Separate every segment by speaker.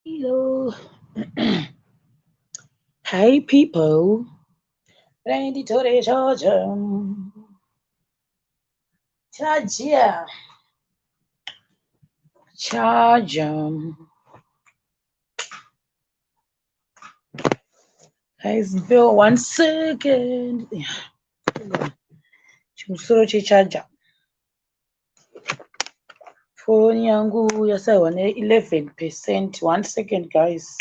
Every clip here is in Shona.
Speaker 1: Hello. Hi people. Nditore charger. Charger. Charger. Guys, bill 1 second. Yeah. Chimusoro checharger. Foni yangu yasaiwa ne-11%. 1 second, guys.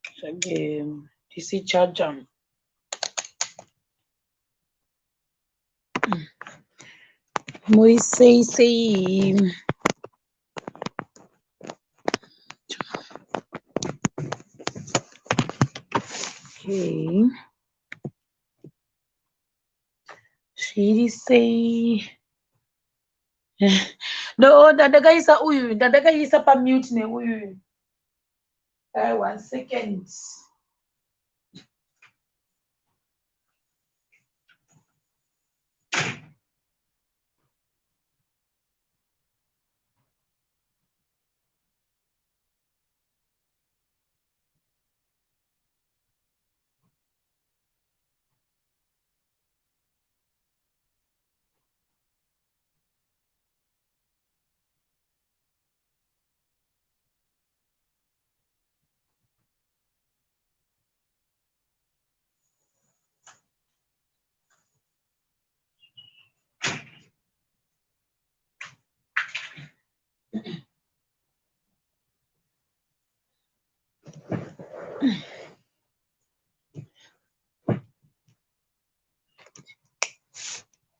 Speaker 1: Tsvage DC charger. Muri sei sei? Okay. Zviri sei? No, ndandakaisa uyu, ndandakaisa pamute neuyu. 1 second.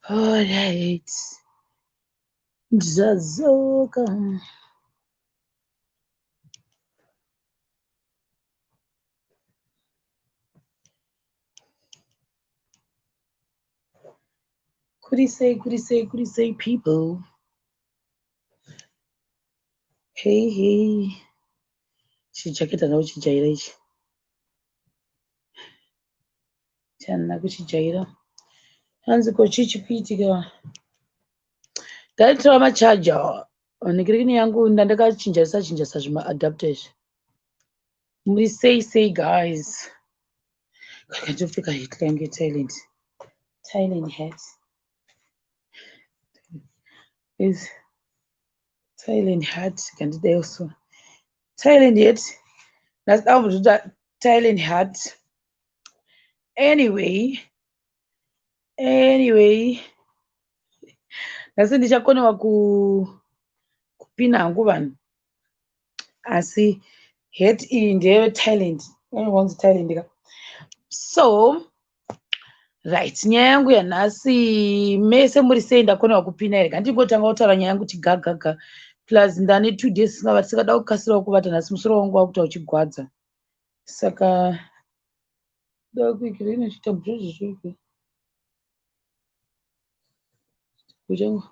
Speaker 1: Alright. Ndadzoka. Kuri sei, kuri sei, kuri sei, people? Hey, hey. Chijaketi handina kuchijaira ichi. Chandina kuchijaira. Hanzi ko chii chikuitika? Ndaitora macharger. Nekirini yangu ndandakachinjanisa chinjanisa zvimaadapter izvi. Muri sei sei, guys? Kaka ndopfeka hat yangu yeThailand. Thailand hat. Is Thailand hat kandidai so. Thailand hat. Nhasi ndambotoita Thailand hat. Anyway, anyway. Nhasi ndichakonewa kupina hangu vanhu. Asi hat iyi ndeye Thailand. Inonzi Thailand ka. So, right, nyaya yangu yanhasi, mese muri sei? Ndakonewa kupina here? Ngandingotanga kutaura nyaya yangu tigagaga. Plus ndane 2 days singavati, singada kukasirawo kuvata nhasi, musoro wangu wakuita uchigwadza. Saka da kuikira ine chitambo chozvo changu.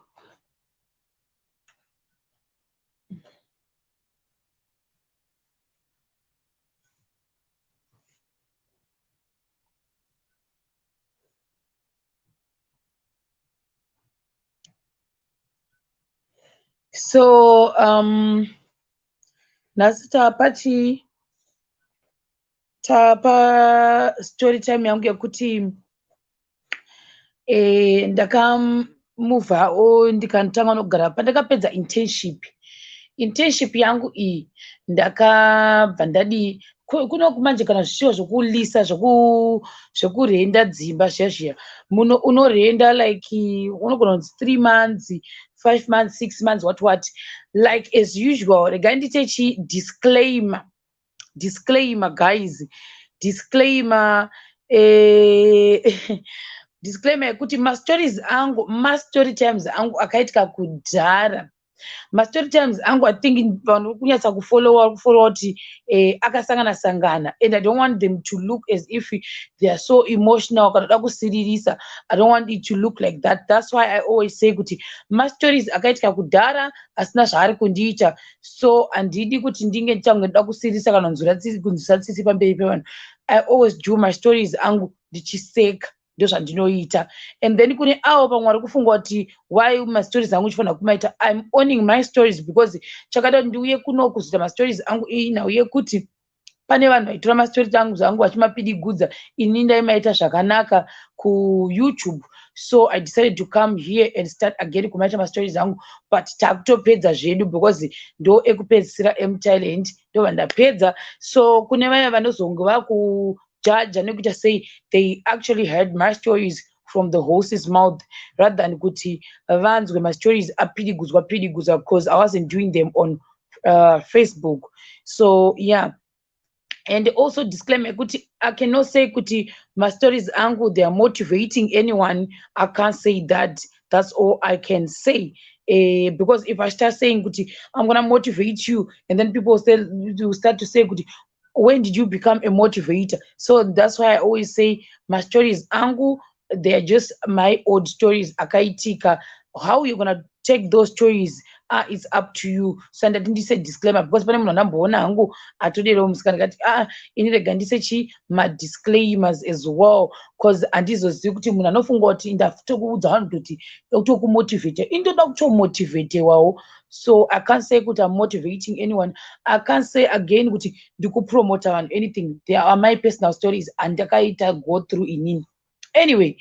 Speaker 1: So nhasi tapa chii? Tapa story time yangu yekuti ndakamuvhawo ndikatanga nokugara pandakapedza internship. Internship yangu iyi ndakabva ndadii kunoku manje, kana zvichiwa zvokulisa, zvekurenda dzimba zviya zviya, muno unorenda like unogona kunzi 3 months, 5 months, 6 months, what what, like as usual. Regai ndiite chi disclaimer, disclaimer guys, disclaimer, disclaimer yekuti mastories angu, mastory times angu akaitika kudhara. Mastory times angu, I think vanhu vari kunyatsa kufollowa, kufollowa kuti akasangana sangana, and I don't want them to look as if they are so emotional kana kuda kusiririsa. I don't want it to look like that. That's why I always say kuti mastories akaitika kudhara asina zvaari kundiita, so handidi kuti ndinge ndichange ndoda kusiririsa kana kunzwisa tsitsi pamberi pevanhu. I always do my stories angu ndichiseka. Ndozvandinoita. And then kune avo pamwe vari kufunga kuti why mastories angu chifanira kumaita, I'm owning my stories, because chakada kuti ndiuye kuno kuzoita mastories angu inhau yekuti pane vanhu vaitora mastories angu zvangu vachimapidigudza. Ini ndaimaita zvakanaka kuYouTube, so I decided to come here and start again kumaita mastories angu. But takutopedza zvedu, because ndo ekupedzisira emuThailand, ndobva ndapedza. So kune vaya vanozonge vakujaja nekuita sei, they actually heard my stories from the horse's mouth rather than kuti vanzwe mastories apidigudzwa pidigudzwa, because I wasn't doing them on Facebook. So yeah, and also disclaimer yekuti I cannot say kuti mastories angu, they are motivating anyone. I can't say that. That's all I can say, because if I start saying kuti I'm gonna motivate you, and then people say, will start to say kuti when did you become a motivator? So that's why I always say my stories angu, they are just my old stories akaitika. How you're gonna take those stories, it's up to you. So ndati ndise disclaimer, because pane munhu andamboona hangu atoderawo musikana kati, ah, ini rega ndise chi madisclaimers as well, because handizozivi kuti munhu anofunga kuti ndatokuudza vanhu kuti kutokumotivate. Indoda kutomotivatewawo. So I can't say kuti I'm motivating anyone. I can't say again kuti ndikupromota vanhu anything. They are my personal stories andakaita go through inini. Anyway,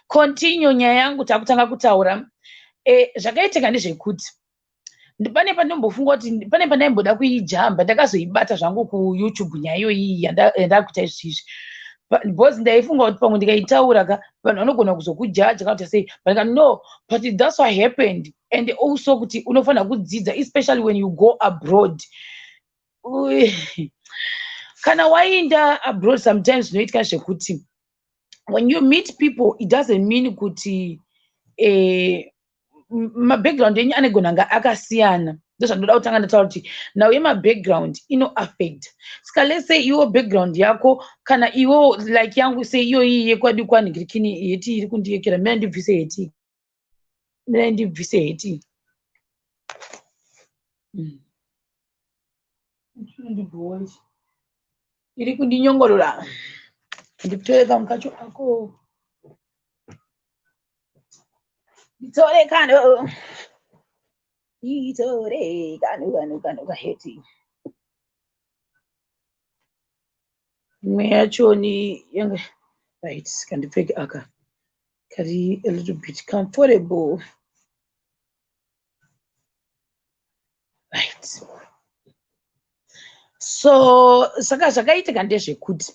Speaker 1: continue nyaya yangu. Takutanga kutaura. Zvakaitika ndezvekuti pane pandombofunga kuti pane pandaimboda kuijamba, ndakazoibata zvangu kuYouTube nyaya iyoyi yandakuita izvizvi, because ndaifunga kuti pamwe ndikaitaura ka, vanhu vanogona kuzokujaja kana kuti sei. But no, but that's what happened. And also kuti unofanira kudzidza, especially when you go abroad. Kana waenda abroad, sometimes zvinoitika zvekuti when you meet people, it doesn't mean kuti mabackground enyu anegona nga akasiyana. Ndozvandoda kutanga ndataura kuti nhau yemabackground inoaffect. Saka let's say iwo background yako, kana iwo like yangu, sei iyoyi yekwadi kwanhingirikini, hat iri kundiyekera. Mina ndibvise hat, mina ndibvise hat. Chinondibhowa ichi, iri kundinyongorora. Nditore kamwe kacho ako, nditore kano, nditore kano kano kano kahat. Imwe yachoni yanga right. Kandipfeke aka, kari a little bit comfortable, right? So saka zvakaitika ndezvekuti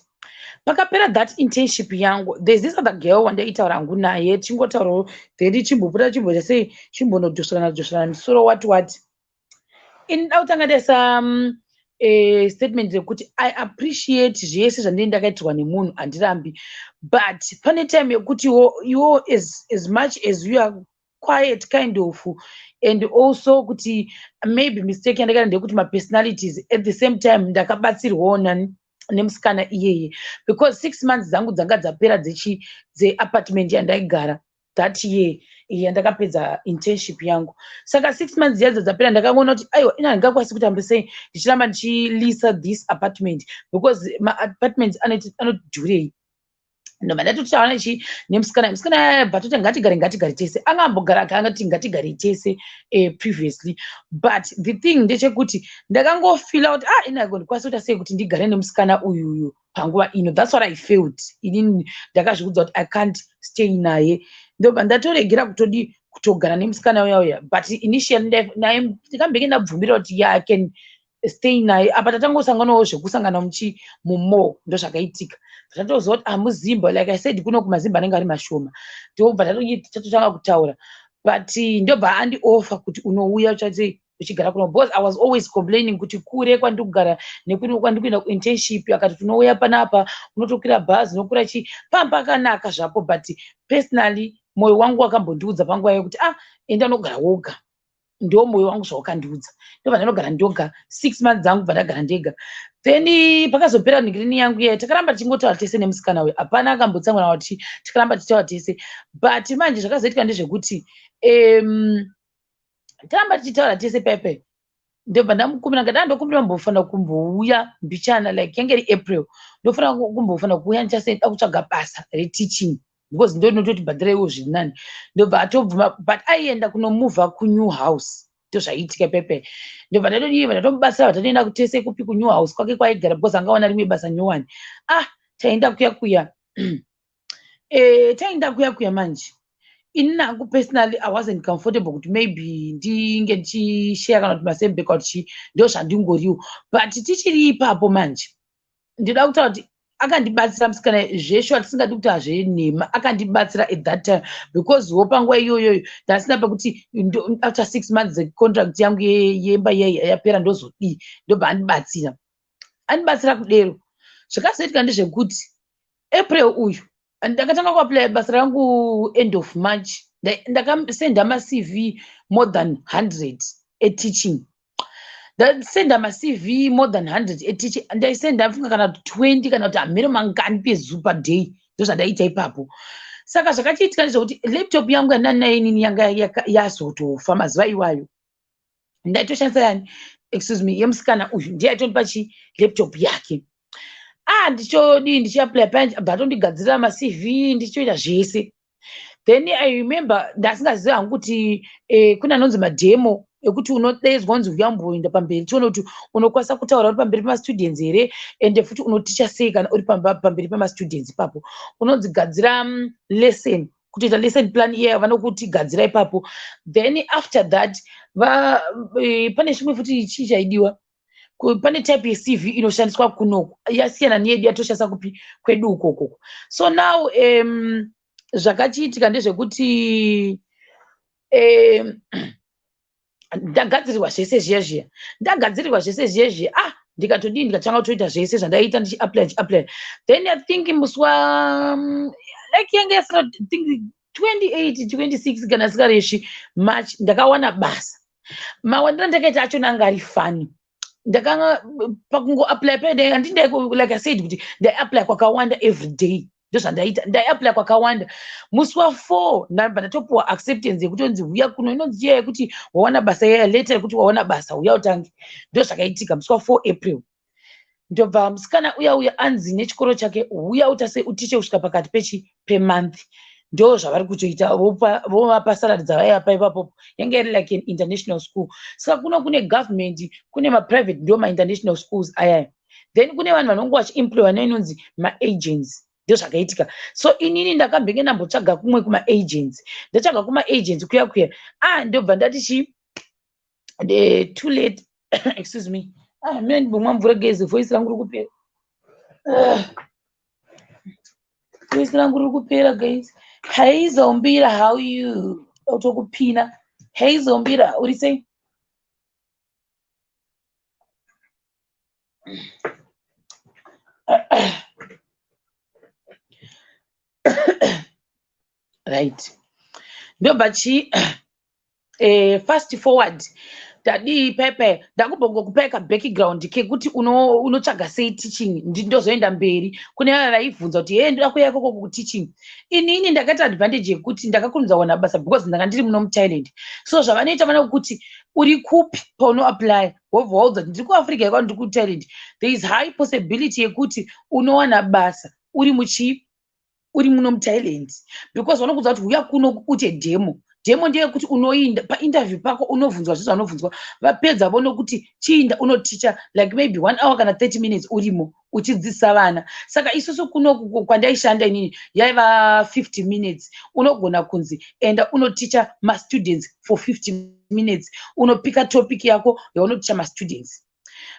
Speaker 1: pakapera that internship yangu, there's this other girl wandaitaura hangu naye, tichingotaurawo, then chimbopota chimboita sei, chimbonodhosorana dhosorana misoro, what what. Ini da kutanga ndaisa statement yekuti I appreciate zvese zvandinenge ndakaitirwa nemunhu, handirambi, but pane time yekutiwo iwo as much as you are quiet kind of, and also kuti maybe mistake yandakaita ndeyekuti mapersonalities. At the same time ndakabatsirwawo nani nemusikana iyeye, because 6 months dzangu dzanga dzapera dzechi dzeapartment yandaigara that year yandakapedza internship yangu. Saka 6 months yadzo dzapera, ndakaona kuti aiwa, ina handingakwanisi kutamba sei ndichiramba ndichilisa this apartment, because maapartments anodhurei. Ndobva ndatotaura nechi nemusikana. Musikana bva toti ngatigare, ngatigare tese. Anga ambogara akangati ngatigare tese previously, but the thing ndechekuti ndakangofila kuti, ah, ina ndikwanisa kuita sei kuti ndigare nemusikana uyuyu panguva ino? That's what I felt. Inini ndakazviudza kuti I can't stay naye. Ndobva ndatoregera kutodi kutogara nemusikana uya uya. But initially ndikambenge ndabvumira kuti yeah, I can stay naye. Apa tatangosanganawo zvekusangana muchi mumall. Ndo zvakaitika. Tatoziva kuti amuzimba, like I said, kuno kumazimba anenge ari mashoma. Ndobva tatotanga kutaura, but ndobva andiofa kuti unouya uchati uchigara kuno, because I was always complaining kuti kure kwandiri kugara nekuno kwandiri kuenda kuinternship. Akati unouya panapa, unotokwira bhazi, unokwira chii, pamba pakanaka zvapo. But personally mwoyo wangu wakambondiudza panguva yekuti, ah, enda unogara woga. Ndo mwoyo wangu zvawakandiudza. Ndobva ndanogara ndoga 6 months dzangu, bva ndagara ndega. Then pakazopera ngirini yangu iya, takaramba tichingotaura tese nemusikana uyu. Hapana akambotsamwira kuti tikaramba tichitaura tese. But manje zvakazoitika ndezvekuti taramba tichitaura tese paipai, ndobva ndamukumbira ngada ndokumbira mbofanira kumbouya mbichana, like yange iri April, ndofanira kumbofanira kuuya ndichasenda kutsvaga basa reteaching. Because ndo inototibhadhara zviri nani. Ndobva atobvuma, but aienda kunomuvha kunew house. Ndozvaiitika pepe. Ndobva ndatodii, ndatomubatsira, vatatoenda kutese kupi, kunew house kwake kwaaigara, because angawana rimwe basa nyowani. Ah, taenda kuya kuya, taenda kuya kuya. Manje ini nangu personally I wasn't comfortable kuti maybe ndinge ndichishare kana kuti masame bag kuti chii. Ndo zvandingoriwo. But tichiri ipapo manje, ndinoda kutaura kuti akandibatsira musikana zveshuwa, tisingadi kuti hazvenhema. Akandibatsira at that time because wo panguva iyoyoyo ndasina pekuti after 6 months dzecontract yangu yemba iyaiya yapera, ndozodii? Ndobva andibatsira. Andibatsira kudero, zvakazoitika ndezvekuti April uyu ndakatanga kuapply basa rangu end of March. Ndakasenda maCV more than 100 eteaching. Ndasenda maCV more than 100 eteaching. Ndaisenda funga kana 20 kana kuti hamhero mangani pezu paday. Ndozvandaita ipapo. Saka zvakachiitika ndezvekuti laptop yangu yandanayo inini yanga yazotofa mazuva iwayo. Ndaitoshandisa yani, excuse me, yemusikana uyu. Ndiye aitondipa chi laptop yake. Ah, ndichodii, ndichiapply panje, abva atondigadzirira maCV, ndichitoita zvese. Then I remember ndasingazivi hangu kuti kune anonzi mademo ekuti unodaidzwa kunzi uyamboenda pamberi, tione kuti unokwanisa kutaura uri pamberi pemastudents here, ende futi unoticha sei kana uri pamberi pemastudents ipapo. Unonzi gadzira lesson, kutoita lesson plan iya vanokuti gadzira ipapo. Then after that pane zvimwe futi chii chaidiwa. Pane type yeCV inoshandiswa kunoku, yasiyana neyedu yatoshandisa kupi, kwedu ukokoko. So now zvakachiitika ndezvekuti ndagadzirirwa zvese zviya zviya, ndagadzirirwa zvese zviya zviya. Ah, ndikatodii, ndikatanga kutoita zvese zvandaiita, ndichiapply, ndichiapply. Then I think musi wa like yange yasara think 28, 26 kana sikareshi March, ndakawana basa. Mawaniro andakaita achona anga ari funny. Ndakanga pakungoapply paida handindai, like I said kuti ndaiapply kwakawanda every day. Ndozvandaita, ndaiapply kwakawanda. Musi wa4 ndabva ndatopuwa acceptance yekutonzi huya kuno, inonzi chiya yekuti wawana basa, iya letter yekuti wawana basa, huya utange. Ndozvakaitika musi wa4 April. Ndobva musikana uya uya anzi nechikoro chake, huya utase utiche kusvika pakati pechi pemonth. Ndo zvavari kutoita, vovapa salary dzavaivapa ipapopo. Yange iri like an international school. Saka kuno kune government, kune maprivate, ndo mainternational schools ayaya. Then kune vanhu vanonge vachiemploywa neinonzi maagents. Ndozvakaitika. So inini ndakambenge ndambotsvaga kumwe kumaagents. Ndatsvaga kumaagents kuya kuya, ah, ndobva ndati chi too late. Excuse me. Ah, mine ndimbomwa mvura guys, voice rangu riri kupera. Ah. Voice rangu riri kupera guys. Hey Zombira, how you? Utokupina. Hey Zombira, uri sei? Right, ndobva chi fast forward, tadii pepe, ndakubongokupai kabackground kekuti unotsvaga sei teaching. Ndozoenda mberi kune vaya vaibvunza kuti, "He, ndoda kuuya ikoko kuteaching." Inini ndakaita advantage yekuti ndakakurumidza kuwana basa because ndanga ndiri muno muThailand. So zvavanoita, vanokuti uri kupi paunoapply, wobva waudza kuti ndiri kuAfrica yakwa, ndiri kuThailand. There is high possibility yekuti unowana basa uri muchi uri muno muThailand because vanokuudza kuti uya kuno ute demo. Demo ndeyekuti unoinda painterview pako, unobvunzwa zvizvo vanobvunzwa, vapedza vonokuti chiinda unoticha like maybe one hour kana 30 minutes urimo uchidzidzisa vana. Saka isusu kunoku kwandaishanda inini yaiva 50 minutes. Unogona kunzi enda unoticha mastudents for 50 minutes, unopika topic yako yaunoticha mastudents.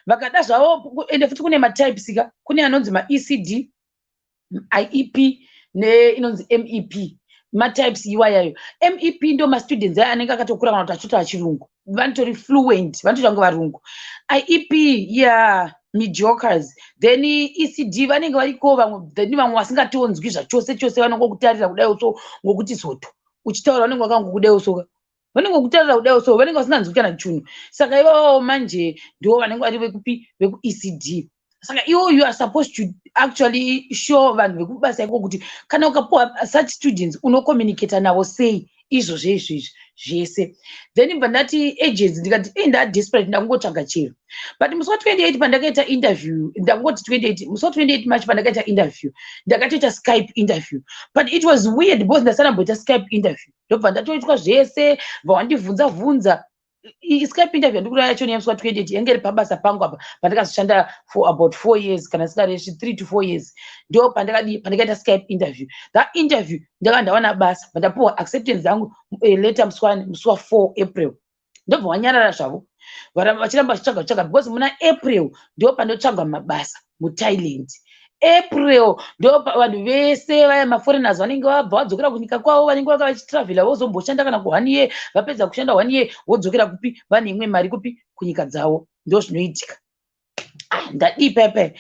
Speaker 1: Vakada zvavo. Ende futi kune matypes ka, kune anonzi maECD, IEP neinonzi MEP. Matypes iwayayo, MEP ndo mastudents aya anenge akatokura kana kuti achitotaura chirungu, vanotori fluent, vanotoita kunge varungu. IEP ya mediocres. Then ECD vanenge variko vamwe, then vamwe vasingatonzwi zvachose chose, vanongokutarira kudai so ngokuti zoto uchitaura, vanenge vakangokudai soka, vanenge kutarira kudai so, vanenge vasinganzwi kana chunhu. Saka ivavawo manje ndo vanenge vari vekupi, vekuECD. Saka iwo you are supposed to actually show vanhu vekubasa iko kuti kana ukapuwa such students unocommunicata navo sei. Izvozvo izvo izvi Zvese. Then bva ndati agency, ndikati e ndadesperate, ndakungotsvaga chero. But musi wa28 pandakaita interview, ndakungoti 28, musi wa28 March pandakaita interview, ndakatoita Skype interview. But it was weird because ndasanamboita Skype interview. Ndobva ndatoitwa zvese, bva wandibvunza bvunza. Skype interview yandikura yacho nemusi wa28 yange iri pabasa pangu apa pandakazoshanda for about 4 years, kana singareshi 3 to 4 years. Ndo pandakadi pandakaita Skype interview. That interview ndaka ndawana basa, pandapuwa acceptance yangu letter musi wa4 April. Ndobva wanyarara zvavo, vachiramba vachitsvaga tsvaga, because muna April ndo panotsvagwa mabasa muThailand. April ndo vanhu vese vaya maforeigners vanenge vabva vadzokera kunyika kwavo, vanenge vaka vachitravhela, vozomboshanda kana ku one year. Vapedza kushanda one year, vodzokera kupi? Vane imwe mari kupi? Kunyika dzavo. Ndo zvinoitika. Ah, ndadii pepe?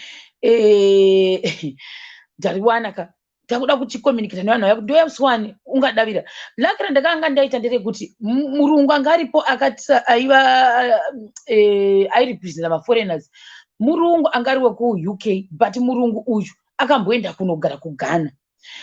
Speaker 1: Ndariwana ka, takuda kuchicommunicata nevanhu vaya kuti ndoya musi wani ungadavira. Luck randakanga ndaita nderekuti murungu anga aripo akati aiva airepresenta maforeigners, murungu anga ari wekuUK, but murungu uyu akamboenda kunogara kuGhana.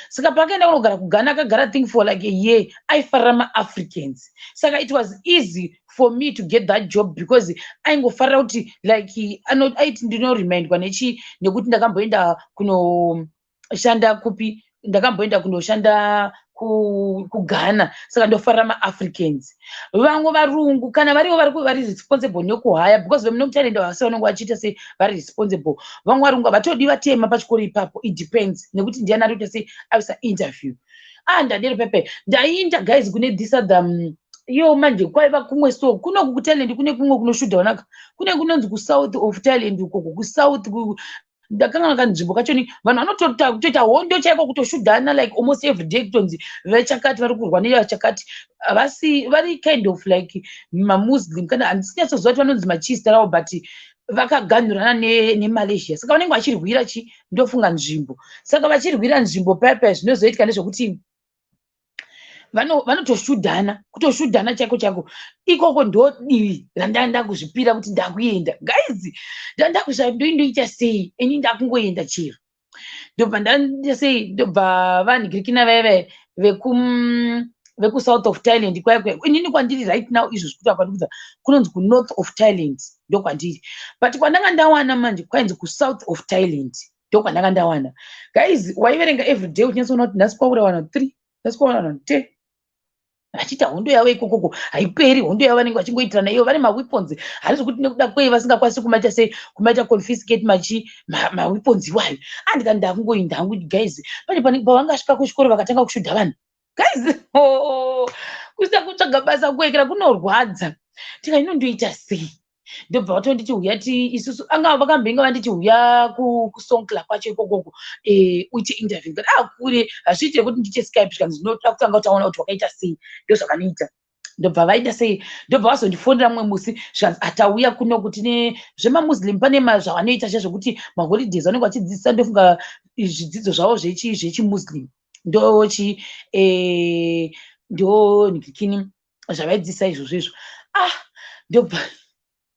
Speaker 1: Saka paakaenda kunogara kuGhana, akagara think for like a year. Aifarira maAfricans, saka it was easy for me to get that job because aingofarira kuti like aiti ndinoremindwa nechi nekuti ndakamboenda kunoshanda kupi, ndakamboenda kunoshanda kuGhana, saka ndofarira maAfricans. Vamwe varungu kana varivo vari responsible nekuhaya, because vemuno muThailand vasi vanonge vachiita sei, vari responsible. Vamwe varungu havatodi vatema pachikoro ipapo. It depends nekuti ndiani ari kuita sei, aisa interview. Ah, ndadero pepe ndainda guys kune this other iyo manje kwaiva kumwe. So kunoku kuThailand kune kumwe kunoshudha wanaka, kune kunonzi kuSouth of Thailand ukoko kuSouth, ndakanga kanzvimbo kachoni vanhu vanotoita hondo chaiko, kutoshudhana like almost every day, kutonzi vechakati vari kurwa nevachakati. Havasi vari kind of like maMuslim, kana handisi nyatsoziva kuti vanonzi machista ravo, but vakaganhurana neMalaysia, saka vanenge vachirwira chi ndofunga nzvimbo. Saka vachirwira nzvimbo paya, zvinozoitika ndezvekuti vanotoshudhana, kutoshudhana chaiko chaiko ikoko. Ndo divi randanda kuzvipira kuti ndakuenda guys, ndandakusva ndoindoita sei ini, ndakungoenda chero. Ndobva ndaita sei, ndobva vanhikirikina vaya vaya vekuSouth of Thailand kwaya kwaya. Inini kwandiri right now izvo zvikuti kwandikudza kunonzi kuNorth of Thailand, ndokwandiri, but kwandanga ndawana manje kwainzi kuSouth of Thailand, ndokwandanga ndawana. Guys, waiverenga everyday uchinyatsoona kuti nhasi kwaura vanhu 3, nhasi kwaura vanhu 10, vachiita hondo yavo ikokoko. Haiperi hondo yavo, vanenge vachingoitirana iyo. Vane maweapons, handisi kuti nekuda kwei vasingakwanisi kumaita sei, kumaita confiscate machi maweapons iwayo. Andikati ndakungoinda hangu guys. Pane pavangasvika kuchikoro vakatanga kushudha vanhu guys. Oh, kusina kutsvaga basa kuekera kunorwadza. Tika inondoita sei? Ndobva vatonditi huya ti isusu anga vakambenga vanditi huya kuSongkhla kwacho ikokoko uite interview. Ndikati ah, kure, hazviite kuti ndiite Skype. Zvikanzi ndinoda kutanga kutaona kuti wakaita sei. Ndozvavanoita. Ndobva vaita sei, ndobva vazondifonera mumwe musi, zvikanzi atauya kuno kuti nezvemaMuslim pane zvavanoita chezvekuti maholidays vanenge vachidzidzisa, ndofunga zvidzidzo zvavo zvechiMuslim, ndochi ndo ndikini zvavaidzidzisa izvozvo izvo. Ah, ndobva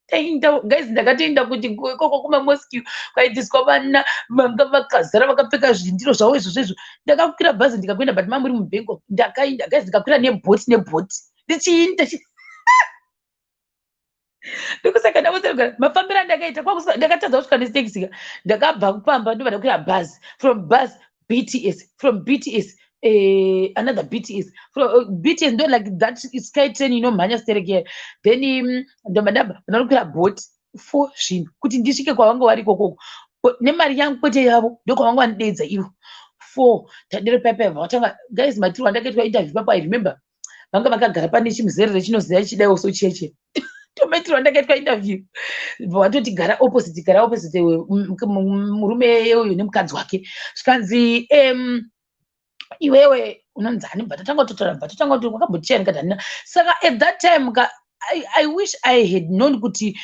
Speaker 1: taenda guys. Ndakatoenda kuti ikoko kumamosque kwaidzidziswa vana vanga vakazara vakapfeka zvindiro zvavo izvozvo izvo. Ndakakwira bhazi ndikakuenda, but mamuri muBangkok. Ndakaenda guys, ndikakwira nebhoti, nebhoti ndichiinda. Ndokusaka ndavozerugara mafambiro andakaita, ndakatadza kusvika nestekisi ka. Ndakabva kupamba, ndobva ndakwira bhazi, from bus BTS, from BTS another BTS, from BTS ndo like that sky train inomhanya stereke. Then ndobva ndabva ndanokwira bhoti for zvinhu kuti ndisvike kwavanga vari ikokoko nemari yangu kwete yavo, ndokwavanga vandideedza ivo four. Tadero paipai vatanga guys, matirwo andakaitwa interview papo. I remember vanga vakagara pane chimuzerere chinoziva chidaiwo so cheche, tomaitirwo andakaitwa interview. Vatoti gara opposite, gara opposite, murume uyu nemukadzi wake. Zvikanzi iwewe unonzani? Bva tatanga kutotaura, bva tatanga kuti wakamboticha ndikati handina. Saka at that time ka I wish I had known kuti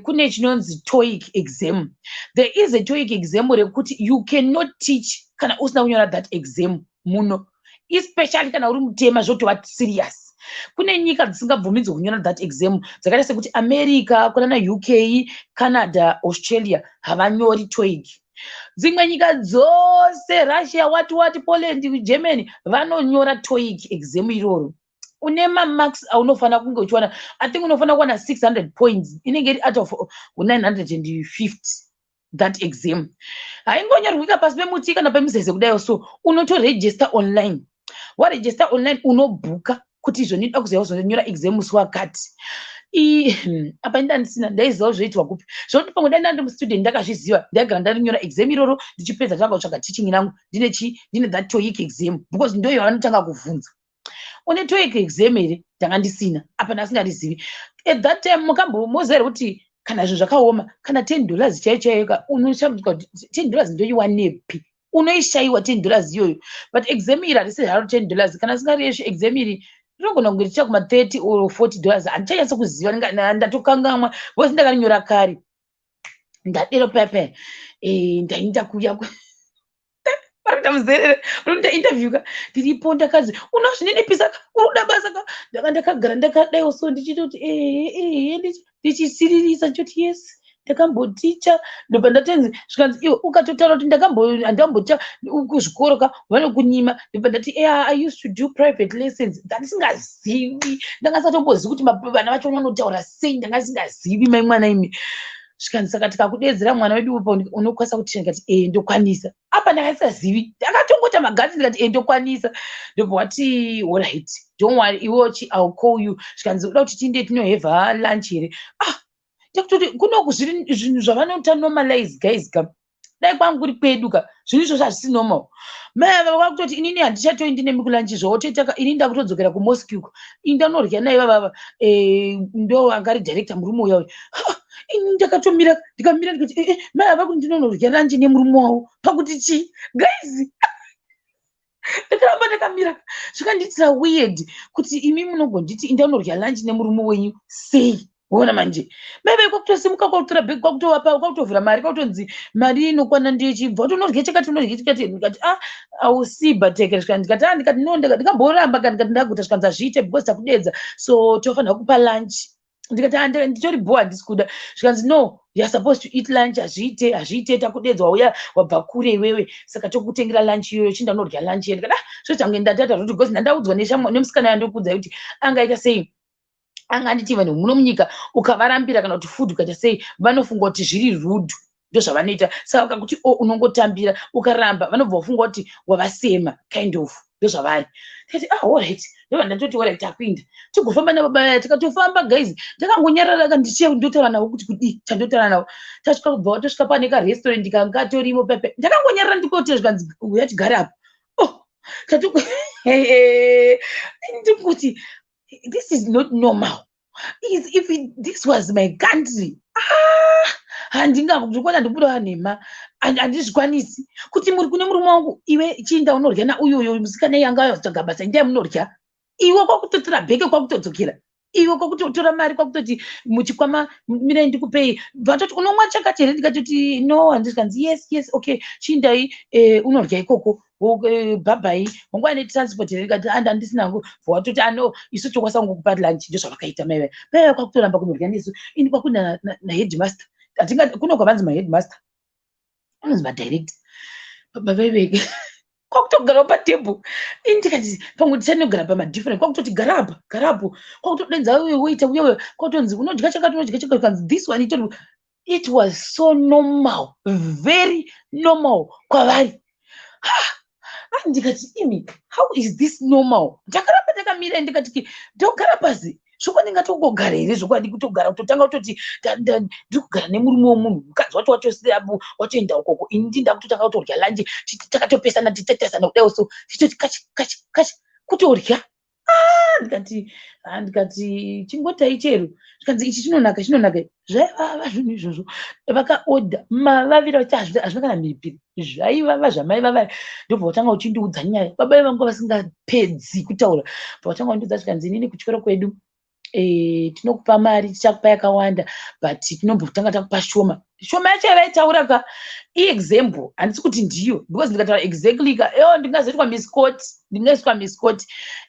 Speaker 1: kune chinonzi TOEIC exam. There is a TOEIC exam rekuti you cannot teach kana usina kunyora that exam muno, especially kana uri mutema, zvotova serious. Kune nyika dzisingabvumidzwe kunyora that exam, dzakaita sekuti America, kunana UK, Canada, Australia, havanyori TOEIC. Dzimwe nyika dzose, Russia, what what, Poland, Germany, vanonyora TOEIC exam iroro. Une mamarks aunofanira kunge uchiwana. I think unofanira kuwana 600 points, inenge iri out of 950. That exam haingonyorwika pasi pemuti kana pemuzeze kudaiwo. So unotoregister online. Waregister online, unobhuka kuti izvo ndinoda kuziva kuzonyora exam musi wakati. Apa ndandisina ndaiziva zvoitwa kupi, zvokuti pamwe dai ndandi mustudent ndakazviziva, ndaigara ndarinyora exam iroro. Ndichipedza tanga kutsvaga teaching rangu, ndine chi ndine that TOEIC exam, because ndo yavanotanga kuvhunza: "Une TOEIC exam here?" Ndanga ndisina apa, ndasingarizivi at that time. Mukambomoziva here kuti kana zvinhu zvakaoma, kana $10 chaiyo chaiyo ka, unoshambudzika kuti $10 ndoiwanepi? Unoishayiwa $10 iyoyo. But exam iri harisi haro $10. Kana singari exam iri rinogona kunge richiita kuma 30 or $40, handichanyatso kuziva, ndatokangamwa because ndakarinyora kare. Ndadero paya paya, ndaenda kuya varikuita muzerere, varikuita interview ka. Ndiripo, ndakazi, "Unozvininipisa ka, uri kuda basa ka." Ndanga ndakagara ndakadaiwo so, ndichitoti ehe ehe, ndichisiririsa, ndichoti yes, ndakamboticha. Ndobva ndatenzi, zvikanzi, "Iwe ukatotaura kuti handamboticha kuzvikoro ka, vanokunyima." Ndobva ndati, "Yeah, I used to do private lessons." Ndandisingazivi, ndanga ndisatombozivi kuti vana vacho vanotaura sei. Ndanga ndisingazivi, mai mwana imi. Zvikanzi, "Saka tikakudedzera mwana wedu unokwanisa kuticha?" Ndikati, "E, ndokwanisa." Apa ndanga ndisingazivi, ndakatongota magatsi. Ndikati, "E, ndokwanisa." Ndobva wati, "Alright, don't worry, iwochi I'll call you." Zvikanzi, "Uda kuti tiinde tinohevha lunch here?" Ah, ndakutoti kunoku zviri zvinhu zvavanoita normalize, guys ka. Dai kwangu kuri kwedu ka, zvinhu izvozvo hazvisi normal. Mai ava vakutoti, "Inini handichatoendi nemi kulunch, zvawotoita ka. Inini ndakutodzokera kumosque uko, ini ndanorya nai vavava." Ndo anga ri director, murume uya uyu. Ini ndakatomira, ndikamira, ndikati, "Mai ava kuti ndinonorya lunch nemurume wavo pakuti chii?" Guys, ndakaramba ndakamira. Zvikandiitira weird kuti imi munogonditi indanorya lunch nemurume wenyu sei? Ona manje, mai vai kwakutosimuka, kwakutora bhegi, kwakutovapa, kwakutovhura mari, kwakutonzi mari inokwana ndechibva kuti unorya chakati, unorya chakati. Ndikati, "Ah, ausi bateke." Ndikati, "Ah," ndikati, "No." Ndikamboramba, ndikati ndaguta. Zvikanzi, "Hazviite because takudedza, so tofanira kupa lunch." Ndikati, "Ah, nditori bho, handisi kuda." Zvikanzi, "No, you are supposed to eat lunch. Hazviite, hazviite, takudedza, wauya wabva kure iwewe, saka tokutengera lunch iyoyo, chinda unorya lunch iyo." Ndikati, "Ah, zvotange ndatata zvoti," because ndandaudzwa nemusikana yandikuudzai kuti angaita sei, anga anditi vanhu muno munyika ukavarambira kana kuti food ukaita sei, vanofunga kuti zviri rude. Ndozvavanoita. Saka ukakuti o unongotambira, ukaramba vanobva vafunga kuti wavasema, kind of. Ndozvavari. Tikati, "Ah, alright." Ndobva ndatoti, "Alright, takuinda tigofamba nababa." Tikatofamba, guys, ndakangonyarara ka, ndichiya ndotaura navo kuti kudii chandotaura navo. Tasvika, kubva tosvika pane karestaurant kanga torimo pepe. Ndakangonyarara, ndikotera. Zvikanzi, "Uya tigare apo." Oh, tati ndikuti this is not normal. Is if this was my country, ah, handingazvikona. Ndikubuda nhema, handizvikwanisi kuti muri kune murume wangu, "Iwe chiinda unorya nauyoyo musikana yanga yatsvaga basa, indai munorya." Iwe kwakutotora bheke, kwakutodzokera, iwe kwakutotora mari, kwakutoti muchikwama, "Mirai ndikupei." Vatoti, "Unomwa chakati here?" Ndikatoti, "No, handizvikanzi, Yes, okay, chiindai unorya ikoko, bhabhai. Wanguva netransport here?" Ndikati, "Anda handisina hangu." Vatoti, "Ano isu tokwanisa kungokupa lunch." Ndozvavakaita mai vai mai kwakutoramba kunorya nesu. Ini kwakuna naheadmaster, kuno kwavanzi maheadmaster anonzi madirector. Baba vaiveke kwakutogarawo patebho. Ini ndikati pamwe tichanogara pamadifferent. Kwakutoti, "Gara apa, gara apo." Kwakutodenza uyo woita uyo, kwakutonzi, "Unodya chakati, unodya chakati." Kanzi, "This one itori." It was so normal, very normal kwavari. Ndikati, "Imi, how is this normal?" Ndakaramba ndakamira. Ndikati, "Ndogara pasi zvokwadi, ngatongogara here zvokwadi?" Kutogara, kutotanga kutoti ndiri kugara nemurume womunhu, mukadzi wacho wachosiyapo, wachoenda ukoko, ini ndinda kutotanga kutorya lunch. Takatopesana, tichitarisana kudai so, tichitoti kachi kachi kachi kutorya. Ah, ndikati, ah, ndikati, "Chingotai chero." Zvikanzi, "Ichi chinonaka, chinonaka." Zvaivava zvinhu izvozvo. Vakaodha mavavira vachiti hazvina kana mhiripiri, zvaivava zvamaivava. Ndobva vatanga uchindiudza nyaya. Baba vangu vasingapedzi kutaura, bva vatanga kundiudza. Zvikanzi, "Inini kuchikoro kwedu tinokupa mari, tichakupa yakawanda, but tinombotanga takupa shoma shoma." Yacho yavaitaura ka, iexample, handisi kuti ndiyo, because ndikataura exactly ka, eo ndingazoitwa misquote, ndingaiswa misquote.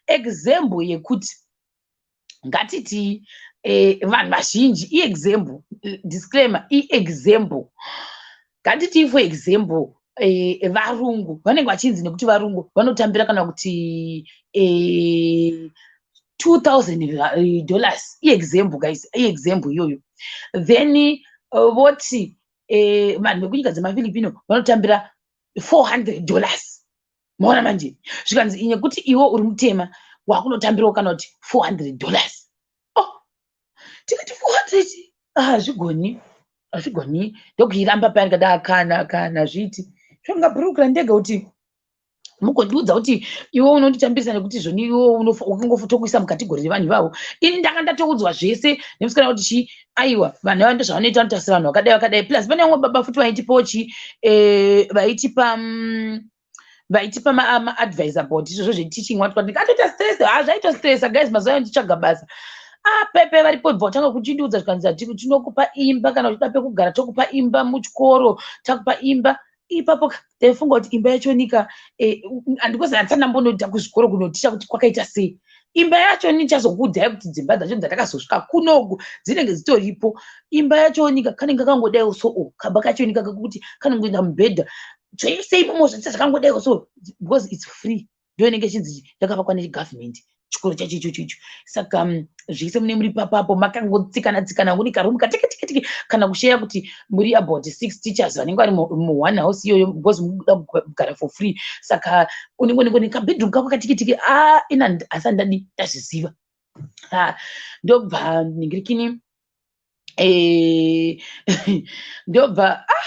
Speaker 1: Example yekuti ngatiti vanhu vazhinji, iexample, disclaimer, iexample. Ngatiti for example, varungu vanenge vachinzi nekuti varungu vanotambira kana kuti $2000, iexample guys, iexample iyoyo. Then voti vanhu vekunyika dzemaFilipino vanotambira $400. Maona manje, zvikanzi nekuti iwe uri mutema, wakunotambirawo kana kuti $400. Oh, tikati 400 hazvigoni, hazvigoni. Ndokuiramba payani kada kana zviiti zvangabhurukira ndega kuti mugondiudza kuti iwe unonditambirisa, nekuti zvoni iwe wakangotokuisa mucategory revanhu ivavo. Ini ndanga ndatoudzwa zvese nemusikana kuti chi, aiwa, vanhu ava ndozvavanoita, vanotarisa vanhu vakadai vakadai. Plus pane vamwe baba futi vaitipawo chi, vaitipa maadvice about izvozvo zveteaching. What what, ndikatoita stress. Ha, zvaitostressa guys, mazuva ayo ndichitsvaga basa. Apepe varipo bva vatanga kuchindiudza, zvikanzi tinokupa imba kana uchida pekugara, tokupa imba muchikoro, takupa imba ipapo. Ndaifunga kuti imba yachonika, handikozi handisati ndambonoita kuzvikoro kunoticha kuti kwakaita sei imba yacho. Nichazokuudzai kuti dzimba dzacho dzandakazosvika kunoku dzinenge dzitoripo. Imba yachonika kanenge kangodaiwo so, kamba kachonika kekuti kanongoenda mubhedha, zvese imomo, zvese zvakangodaiwo so, because it's free. Ndo inenge ichinzi yakavakwa negovernment chikoro chacho ichocho icho. Saka zvese mune muri papapo, makangotsikana tsikana, kune karoom katikitiki, kana kusheya kuti muri about six teachers vanenge vari muone house iyoyo, because mukuda kugara for free. Saka unenge nekabedroom kako katikitiki. A, ina asi handadi ndazviziva. Ndobva ningirikini, ndobva ah,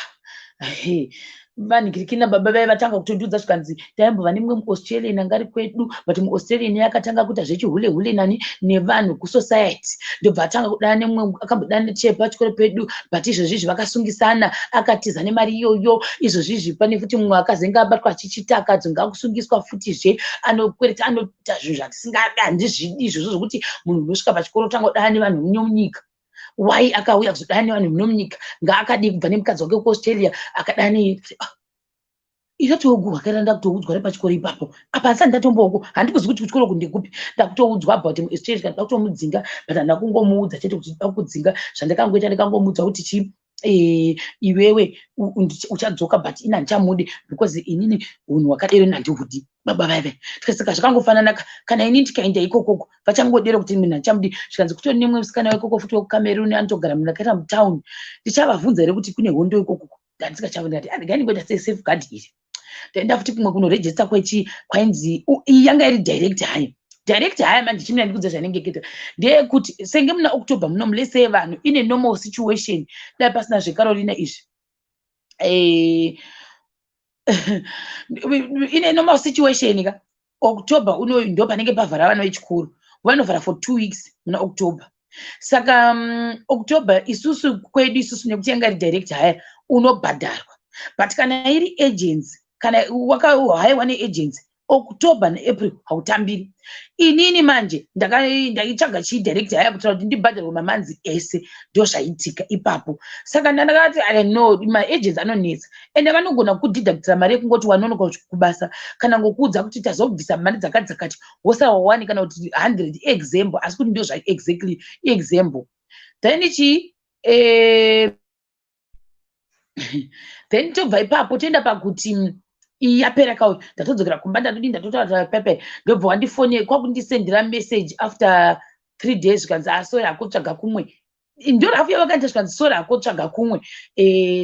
Speaker 1: vanhingirikina baba vai vatanga kutondiudza, zvikanzi taimbova nemumwe muAustralian anga ari kwedu, but muAustralian yakatanga kuita zvechihule hule nani nevanhu kusociety. Ndobva atanga kudana nemumwe akambodana nechepachikoro pedu, but izvozvizvi vakasungisana, akatiza nemari iyoyo. Izvozvizvi pane futi mumwe akazenga abatwa achichita, akadzi akusungiswa futizve, anokwereta, anoita zvinhu zvatisingadi. Handizvidi izvozvo zvokuti munhu unosvika pachikoro otanga kudana nevanhu muno munyika. Wai akauya kuzodana nevanhu muno munyika? Ngaakadii kubva nemukadzi wake kuAustralia akadana nei? Ah, ikatoguhwa kaira, ndakutoudzwa repachikoro ipapo. Apa handisati ndatomboko, handikuzi kuti kuchikoro uku ndekupi. Ndakutoudzwa about muAustralia, kana ndakutomudzinga, but handina kungomuudza chete kuti ndida kudzinga. Zvandakangoita, ndakangomuudza kuti chi, iwewe uchadzoka, but ini handichamudi, because inini unhu hwakadero ini handihudi. Baba vaive saka zvakangofanana, kana ini ndikaenda ikokoko vachangodero kuti munhu handichamudi. Zvikanzi kutori nemumwe musikana wekoko futi wekuCameroon anotogara munhu akaita mutown. Ndichavabvunza here kuti kune hondo ikokoko? Ndandisingachavoni. Ndati andigai ndingoita sesafeguard iri. Ndaenda futi kumwe kunoregister kwechi kwainzi iyi yanga iri direct hire. Direct hire manje, chimina ndikudza zvanenge kuita ndeyekuti senge muna October muno, mulese vanhu ine normal situation, dai pasina zveCarolina izvi, ine normal situation ka, October unoyu ndo panenge pavhara vana vechikoro, vanovhara for 2 weeks muna October. Saka October isusu kwedu isusu, nekuti yanga iri direct hire, unobhadharwa. But kana iri agency, kana wakahaiwa neagency, October neApril hautambiri. Inini manje ndaitsvaga chii? Direct hire, kuitira kuti ndibhadharwe mamonths ese. Ndo zvaitika ipapo. Saka ndandakati no, maagents anonetsa, ende vanogona kudeductira mari yekungoti wanonoka kubasa, kana ngokuudza kuti tazobvisa mari dzakati dzakati, wosara wawani kana kuti 100, example, asi kuti ndo zva exactly example. Then chii, then tobva ipapo toenda pakuti iyi yapera kauyu, ndatodzokera kumba, ndatodii, ndatotaura pepe. Ndobva wandifone kwakundisendera message after 3 days, zvikanzi, "Asori hakutsvaga kumwe." Ndo rough yavakaita. Zvikanzi, "Sorry, hakutsvaga kumwe,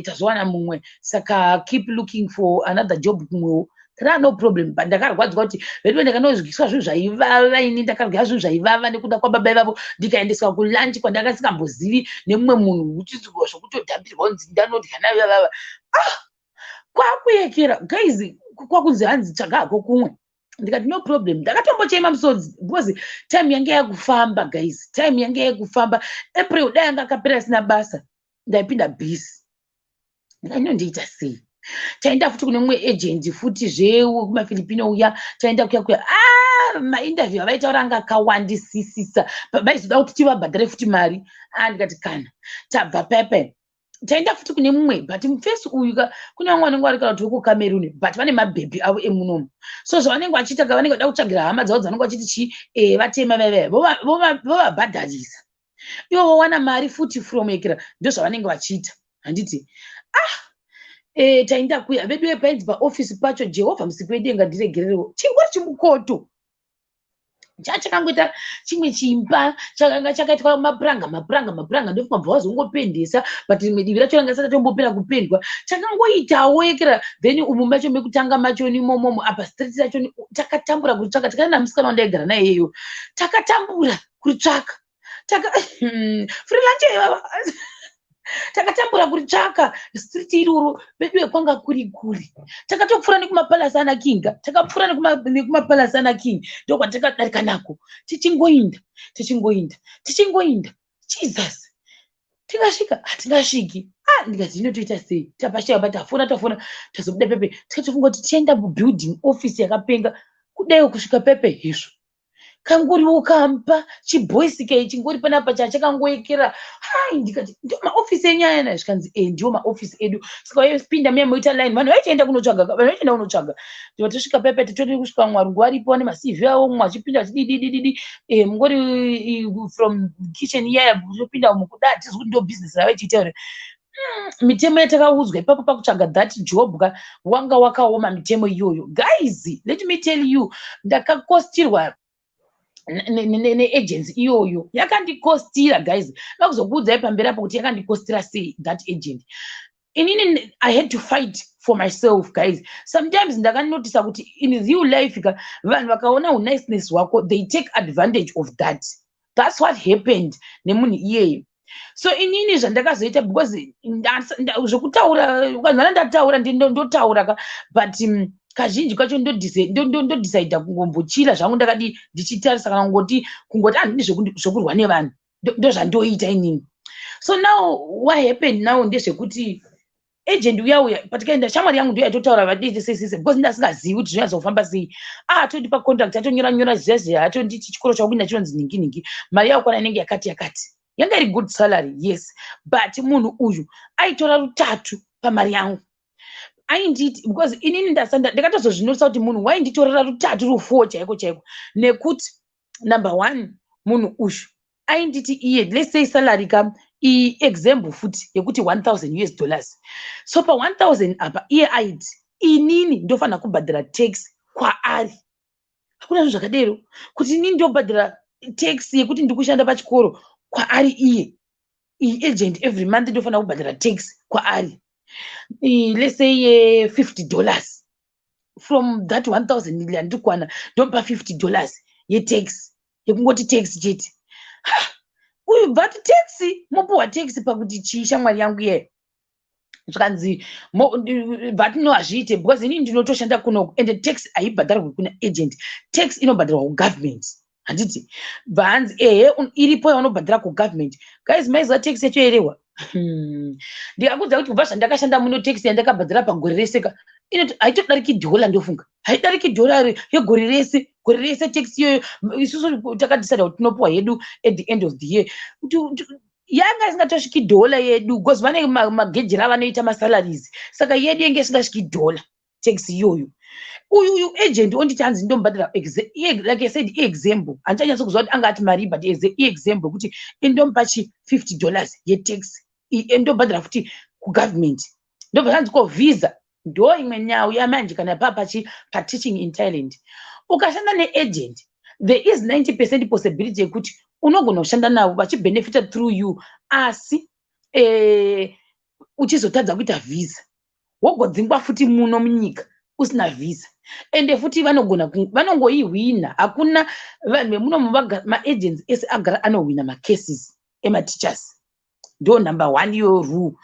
Speaker 1: tazowana mumwe, saka keep looking for another job kumwewo." Tana no problem, but ndakarwadzwa kuti veduwe ndakanodyiswa zvinhu zvaivava. Ini ndakarya zvinhu zvaivava nekuda kwababa ivavo. Ndikaendeswa kulunch kwandakasingambozivi nemumwe munhu, uchizwa zvokutodhambirwa kunzi ndanodya nayo vavava. Ah, kwakuyekera guys, kwakunzi hanzi tsvaga hako kumwe. Ndikati no problem. Ndakatombochema musodzi because time yange yakufamba guys, time yange yakufamba. April dai anga akapera isina basa, ndaipinda bhisi. Ndikati sei, taenda futi kune mumwe agent futi zvekumafilipino uya. Taenda kuya kuya, ah, mainterview avaitaura anga akawandisisisa, vaizoda kuti tivabhadhare futi mari. A, ndikati kana tabva pepe, taenda futi kune mumwe. But mufesi uyu ka, kune vamwe vanenge vari kana kuti vekuCameroon, but vane mabhebhi avo emunomu. So zvavanenge vachiita ka, vanenge vada kutsvagira hama dzavo dzavanenge vachiti chi, vatema vaiva vovabhadharisa, ivo vowana mari futi from ekera. Ndo zvavanenge vachiita, handiti? Ah, taenda kuya vedu, painzi paofisi pacho, Jehovha musiki wedenga ndiregererewo, chingori chimukoto. Chachakangoita chimwe chimba chakanga chakaitwa mapuranga, mapuranga, mapuranga. Ndofunga bva wazongopendesa, but rimwe divi racho ranga risati tombopera kupendwa. Chakangoitawo yekera. Then umu macho mekutanga macho imomomo, apa street racho takatambura kuritsvaka. Tikaenda musikana wandaigara naye iyeyo, takatambura kuritsvaka. Taka free lunch ivava, takatambura kuritsvaka street iroro veduwe. Kwanga kuri kuri, takatopfuura nekumapalasi ana Kinga, takapfuura nekumapalasi ana King, ndokwatakadarika nako, tichingoinda, tichingoinda, tichingoinda. Jesus, tingasvika? Hatingasviki. Ah, ndikati inotoita sei? Tapashaya pa tafona, tafona, tazobuda pepe. Tikatofunga kuti tichaenda mubuilding, office yakapenga kudaiwo. Kusvika pepe, hezvo, kangoriwo kampa chibhoisikei chingori panapa chachakangoekera. Hai, ndikati ndio maofisi enyaya nayo? Zvikanzi e, ndiwo maofisi edu. Saka vaipinda muya moita line, vanhu vaitoenda kunotsvaga, vanhu vaitoenda kunotsvaga. Ndibva tosvika pepe, titori kusvika mwarungu varipo vane maCV avo, mumwe achipinda achidididididi. Mungori from kitchen iyaya topinda umu kuda, hatizi kuti ndo business ravachiita here. Mitemo yatakaudzwa ipapo pakutsvaga that job ka, wanga wakaoma mitemo iyoyo. Guys, let me tell you, ndakakostirwa neagency iyoyo, yakandikostira. Guys, vakuzokuudzai pamberi apo kuti yakandikostira sei that agent. Inini I had to fight for myself. Guys, sometimes ndakanotisa kuti in real life ka, vanhu vakaona uniceness hwako, they take advantage of that. That's what happened nemunhu iyeye. So inini zvandakazoita, because zvekutaura ukanzwana ndataura, ndotaura ka, but kazhinji kacho ndodecida kungombochila zvangu ndakadi, ndichitarisa kana kungoti kungoti handidi zvekurwa nevanhu. Ndozvandoita inini. So now what happened now ndezvekuti agent uya uya, patikaenda, shamwari yangu ndiyo yaitotaura vadii sei sei, because ndasingazivi kuti zvinyatsofamba sei. Atondipa contract, atonyora nyora zviya zviya, atonditi chikoro chakuinda chinonzi ningi ningi, mari yakwana inenge yakati yakati. Yanga iri good salary, yes, but munhu uyu aitora rutatu pamari yangu. Ainditi, because inini ndakatozozvinotisa kuti munhu wainditorera rutatu, rufour chaiko chaiko, nekuti number one, munhu uyu ainditi iye, let's say salary ka, iexample futi yekuti US$1000. So pa1000 apa, iye aiti inini ndofanira kubhadhara tax kwaari. Hakuna zvinhu zvakadero kuti inini ndobhadhara tax yekuti ndiri kushanda pachikoro kwaari iye. Iyi agent, every month ndofanira kubhadhara tax kwaari, let's say $50 from that 1000 yandiri kuwana, ndomupa $50 yetax, yekungoti tax chete. Uyu but tax, mopiwa tax pakuti chii? Shamwari yangu iyeyo zvikanzi, but no, hazviite, because inini ndinotoshanda kunoku and tax haibhadharwi kuna agent, tax inobhadharwa kugovernment, handiti? Bvanzi ehe, iripo yaunobhadhara kugovernment. Guys, maiziva tax yacho yerehwa? Ndikakudza kuti kubva zvandakashanda muno, tax yandakabhadhara pagore rese ka, haitodariki dhola. Ndofunga haidariki dhola yegore rese, gore rese tax iyoyo. Isusu takadecida kuti tinopiwa hedu at the end of the year. Yanga isingatosviki dhola yedu, because vane magejero avanoita masalaries, saka yedu yenge isingasviki dhola tax iyoyo. Uyu agent onditi hanzi ndomubhadhara, like I said, iexample, handichanyatso kuziva kuti anga ati mari, but iexample yekuti indomupa chi $50 yetax, ndobhadhara futi kugovernment. Ndobva zvanzi ko visa? Ndo imwe nhau yamanje kana papachi pateaching in Thailand. Ukashanda neagent, there is 90% possibility yekuti unogona kushanda navo vachibenefita through you, asi uchizotadza kuita visa, wogodzingwa futi muno munyika usina visa. Ende futi vanogona vanongoihwina. Hakuna vanhu vemuno, maagents ese agara anohwina macases emateachers. Ndo number one iyoyo rule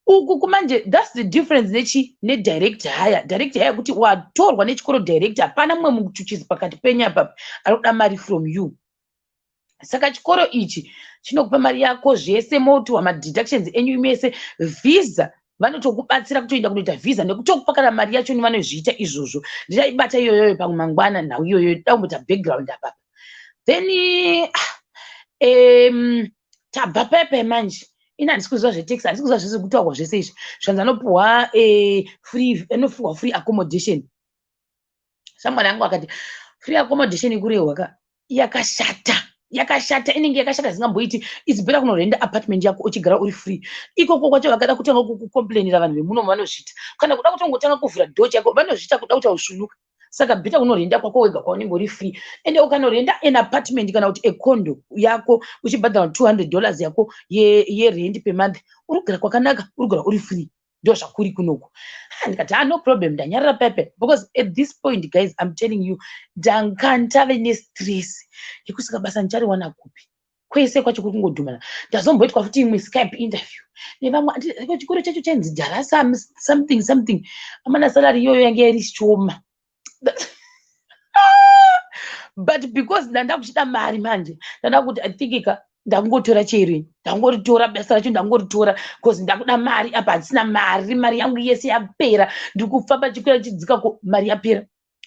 Speaker 1: uku kumanje. That's the difference nechi nedirect hire. Direct hire kuti watorwa nechikoro direct, hapana mumwe muchuchisi pakati penyu apa ari kuda mari from you. Saka chikoro ichi chinokupa mari yako zvese, motiwa madeductions enyu mese. Visa vanotokubatsira kutoenda kunoita visa nekutokupa kana mari yacho, vanozviita izvozvo. Ndichaibata iyoyoyo pamwe mangwana nhau iyoyo, da kumboita background apapa. Then tabva pepe manje, ini handisi kuziva zvetax, handisi kuziva zvese kutaurwa zvese izvi. Zvanzi anopuhwa free, anopuhwa free accommodation. Shamwari yangu akati free accommodation ikurehwa ka, yakashata, yakashata, inenge yakashata zingamboiti. It's better kunorenda apartment yako uchigara uri free ikoko kwacho. Vakada kutanga kukucomplainira vanhu vemuno, vanozviita. Kana kuda kutongotanga kuvhura door chako, vanozviita, kuda kuti ausvunuka. Saka better unorenda kwako wega kwaunenge uri free. Ende ukanorenda an apartment kana kuti a condo yako, uchibhadhara $200 yako yerent per month, uri kugara kwakanaka, uri kugara uri free. Ndo zvakuri kunoku. Ah, ndikati, "Ah, no problem." Ndanyarara pepe, because at this point, guys, I'm telling you, ndanga ndave nestress yekusika basa ndichariwana kupi. Kwese kwacho kuri kungodhumana. Ndazomboitwa futi imwe Skype interview nevamwe. Chikoro chacho chainzi Darasa something something. Amana, salary iyoyo yange iri shoma, but because ndanda kuchida mari manje, ndanda kuti, I think ka ndangotora chero, ndangoritora basa racho, ndangoritora because ndakuda mari. Apa handisina mari, mari yangu yese yapera. Ndiri kufamba chikwira chidzika ko, mari yapera.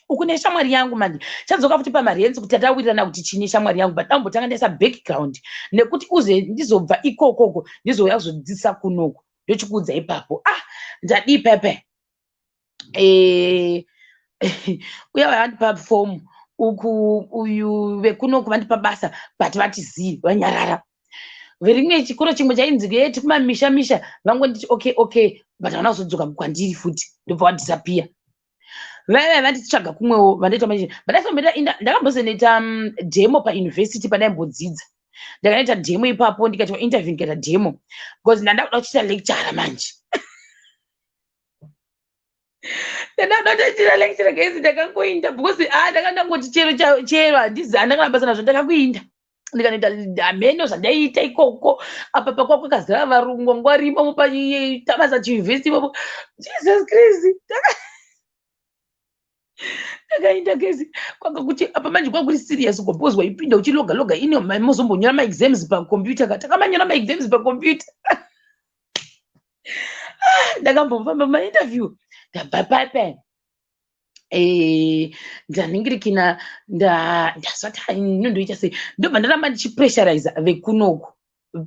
Speaker 1: Uku neshamwari yangu manje, chadzoka futi pamarents, kuti tatawirirana kuti chine shamwari yangu, but dambotanga ndaisa background nekuti uze ndizobva ikokoko, ndizouya kuzodzidzisa kunoku. Ndochikuudza ipapo. Ah, ndadii pepe? Uya vandipa fomu uku, uyu vekunoku vandipa basa, but vati zii, vanyarara. Verimwe chikoro chimwe chainzi eti kumamisha misha, vangonditi okay, but havana kuzodzoka kwandiri futi, ndobva vadisappear. Vaiva vanditsvaga kumwewo, vandoita manje. Ndakambozonoita demo pauniversity pandaimbodzidza. Ndakanoita demo ipapo, ndikaitwa interview, ndikaita demo because ndanda kuda kuchiita lecturer manje. Ndanda kuda kuchiita lecturer, guys. Ndakangoinda because, ah, ndakandangoti chero chero, handizi, handakana basa nazvo. Ndakakuinda, ndikanoita hameno zvandaiita ikoko. Apa pakwa kwakazara varungu ngwarimo patabasa chiuniversity ipopo. Jesus Christ, ndakaenda, guys. Kwanga kuti apa manje kwakuri serious uko, because waipinda uchiloga loga ine, mozombonyora maexams pacomputer ka. Takamanyora maexams pacomputer. Ndakambofamba mainterview, ndabva paipai, ndaningirikina, ndasati inondoita sei. Ndobva ndaramba ndichipressuriza vekunoku.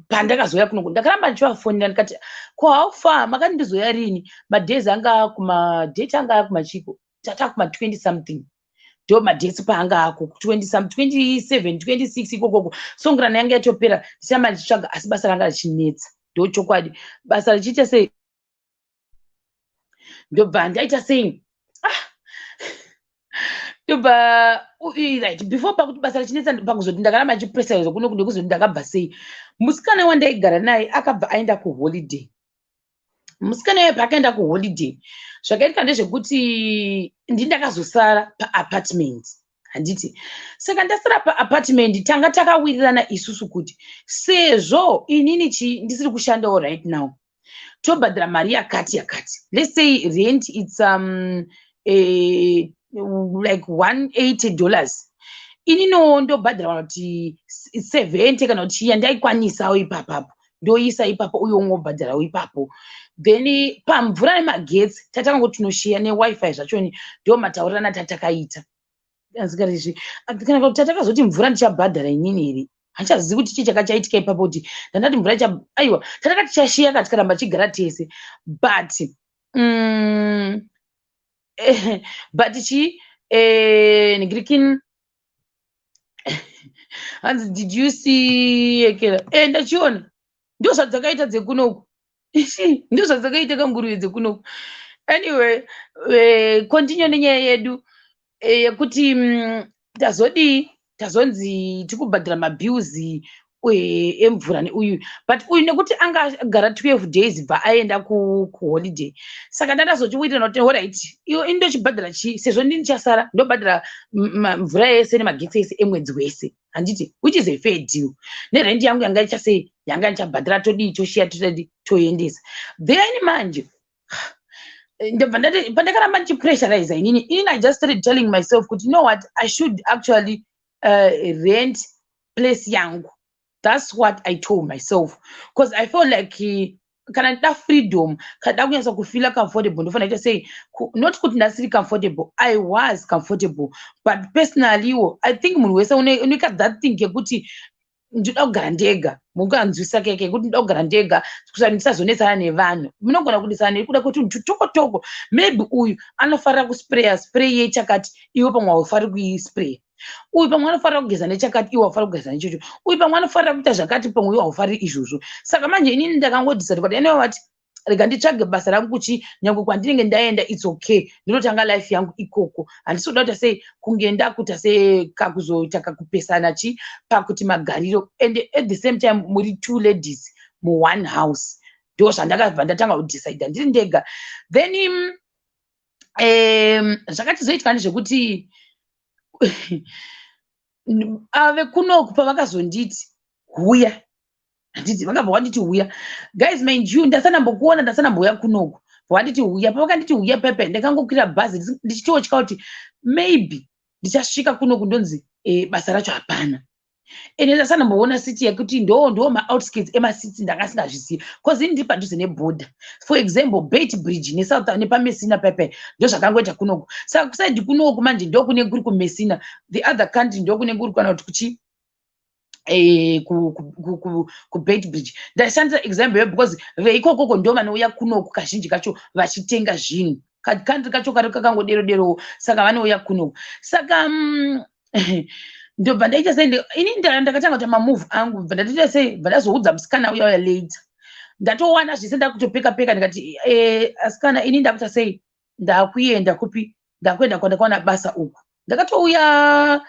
Speaker 1: Pandakazoya kunoku, ndakaramba ndichivafonera, ndikati, "Ko, how far? Makati ndizoya rini?" Madays anga kumadate anga akumachiko, tata kuma 20 something, ndo madates paanga ako, 20 some, 27, 26 ikokoko. Songurana yanga yatopera. Ndichiramba ndichitsvaga, asi basa ranga richinetsa. Ndo chokwadi, basa richiita sei. Ndobva ndaita sei? Ah, ndobva, right before pakuti basa richinetsa, pakuzoti ndakaramba ndichipressuriza kuno, ndekuzoti ndakabva sei. Musikana wandaigara naye akabva aenda kuholiday. Musikana uyo paakaenda kuholiday, zvakaitika ndezvekuti ndi ndakazosara paapartment, handiti? Saka ndasara paapartment, tanga takawirirana isusu kuti sezvo inini chi ndisiri kushandawo right now, tobhadhara mari yakati yakati. Let's say rent, it's like $180. Ininiwo ndobhadhara kana kuti 70 kana kuti yandaikwanisawo ipapapo, ndoisa ipapo, uye ungobhadharawo ipapo. Then pamvura nemagetsi tatanga kuti tinoshiya, neWiFi zvachoni. Ndo mataurirana tatakaita. Kana kuti tatakazoti mvura ndichabhadhara inini here, handichazivi kuti chii chakachaitika ipapo, kuti ndandati mvura, aiwa, tatakati tichashiya ka, tikaramba tichigara tese. But chi nigirikin. Hanzi, "Did you see yekera?" Ndachiona. Ndo zvadzakaita dzekunoku, ndo zvadzakaita kanguruve dzekunoku. Anyway, continue nenyaya yedu yekuti tazodii. Tazonzi tikubhadhara mabills emvura neuyu, but uyu nekuti anga agara 12 days bva aenda kuholiday, saka ndandazochiwirirana kuti, alright, iwo ini ndochibhadhara chii? Sezvo ndini chasara, ndobhadhara mvura yese nemagetsi ese emwedzi wese, handiti? Which is a fair deal. Nerendi yangu yanga ichasei, yanga ndichabhadhara, todii, toshiya, totadi, toendesa. Then manje ndobva ndati, pandakaramba ndichipressuriza inini, I just started telling myself kuti, you know what, I should actually rent place yangu. That's what I told myself, because I felt like kana ndida freedom, kana da kunyatsa kufeela comfortable, ndofanira kuita sei? Not kuti ndasiri comfortable, I was comfortable, but personallywo I think munhu wese unoita that thing yekuti ndinoda kugara ndega. Mukanzwisa keke kuti ndinoda kugara ndega kusati ndisazonetsana nevanhu. Munogona kudisana nekuda kweti tutoko toko. Maybe uyu anofarira kuspraya spray yechakati, iwe pamwe haufariri kuispraya. Uyu pamwe anofarira kugeza nechakati, iwe haufariri kugeza nechocho. Uyu pamwe anofarira kuita zvakati, pamwe iwe haufariri izvozvo. Saka manje inini ndakangodecide kuti, anyway, what Rega nditsvage basa rangu kuchi nyange kwandinenge ndaenda, it's okay, ndinotanga life yangu ikoko. Handisi kuda kuita sei kunge ndakuita sekakuzoita kakupesana chi pakuti magariro, and at the same time muri two ladies muone house. Ndo zvandakabva ndatanga kudecida ndiri ndega. Then zvakatizoitika ndezvekuti ave kunoku pavakazonditi huya, handiti vakabva vanditi huya. Guys, mind you, ndasanambokuona, ndasanambouya kunoku. Vanditi huya. Pavakanditi huya pepe, ndakangokwira bhazi ndichitotya kuti maybe ndichasvika kunoku ndonzi basa racho hapana. Ende ndasanamboona city yekuti ndo maoutskirts emacity, ndanga singazvizivi because ini ndiri padhuze nebhodha. For example, Beitbridge neSouth nepaMessina pepe, ndo zvakangoita kunoku. Saka kuside kunoku manje ndokune kuri kuMessina, the other country ndokune kuri kana kuti kuchi kuBeitbridge. Ndashandisa example yo because veikokoko ndo vanouya kunoku kazhinji kacho vachitenga zvinhu. Kacountry kacho kari kakangodero derowo, saka vanouya kunoku. Saka ndobva ndaita sei, ini ndakatanga kuita mamove angu. Bva ndatoita sei, bva ndazoudza musikana uya uya later, ndatowana zvese, ndakutopeka peka. Ndikati, "Asikana, ini ndakuita sei, ndakuenda kupi? Ndakuenda kwandakawana basa uku." Ndakatouya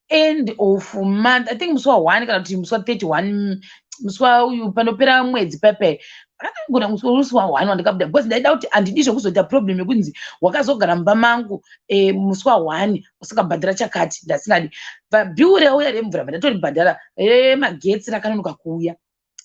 Speaker 1: end of month, I think musi wa1 kana kuti musi wa31, musi wauyu panopera mwedzi pepe, akangona musi wa1 wandikabuda, because ndaida kuti handidi zvekuzoita problem yekunzi wakazogara mumba mangu musi wa1 usingabhadhara chakati. Ndasingadi. Bhiu rauya remvura, bva ndatoribhadhara. Remagetsi rakanonoka kuuya.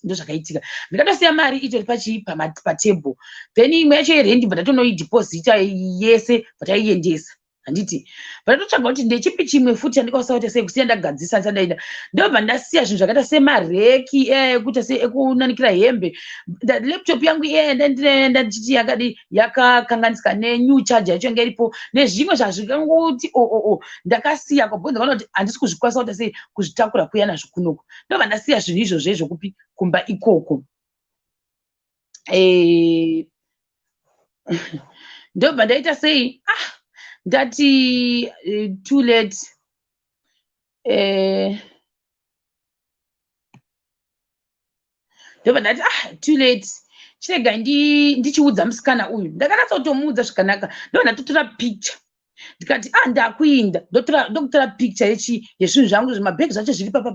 Speaker 1: Ndozvakaitika. Ndikatosiya mari itori pachi patable. Then imwe yacho yerendi bva ndatonoidhiposita yese, bva taiendesa, handiti? Bva ndatotsvaga kuti ndechipi chimwe futi chandikwanisa kuita sei kusiya ndagadzisa ndisandaenda. Ndobva ndasiya zvinhu zvakaita semareki ekuita se ekunanikira hembe, laptop yangu iye ndanditi yakadi yakakanganisika, nenew charger yacho yanga iripo, nezvimwe zvazvikangoti o ndakasiya kwabho. Ndakaona kuti handisi kuzvikwanisa kuita sei kuzvitakura kuya nazvo kunoku. Ndobva ndasiya zvinhu izvozvo izvo kupi kumba ikoko. Ndobva ndaita sei, ah, ndati too late. Ndobva ndati, ah, too late, chirega ndichiudza musikana uyu. Ndakanatsa kutomuudza zvakanaka. Ndobva ndatotora picture, ndikati, ah, ndakuinda. Ndokutora picture yechi yezvinhu zvangu, zvimabhegi zvacho zviri papa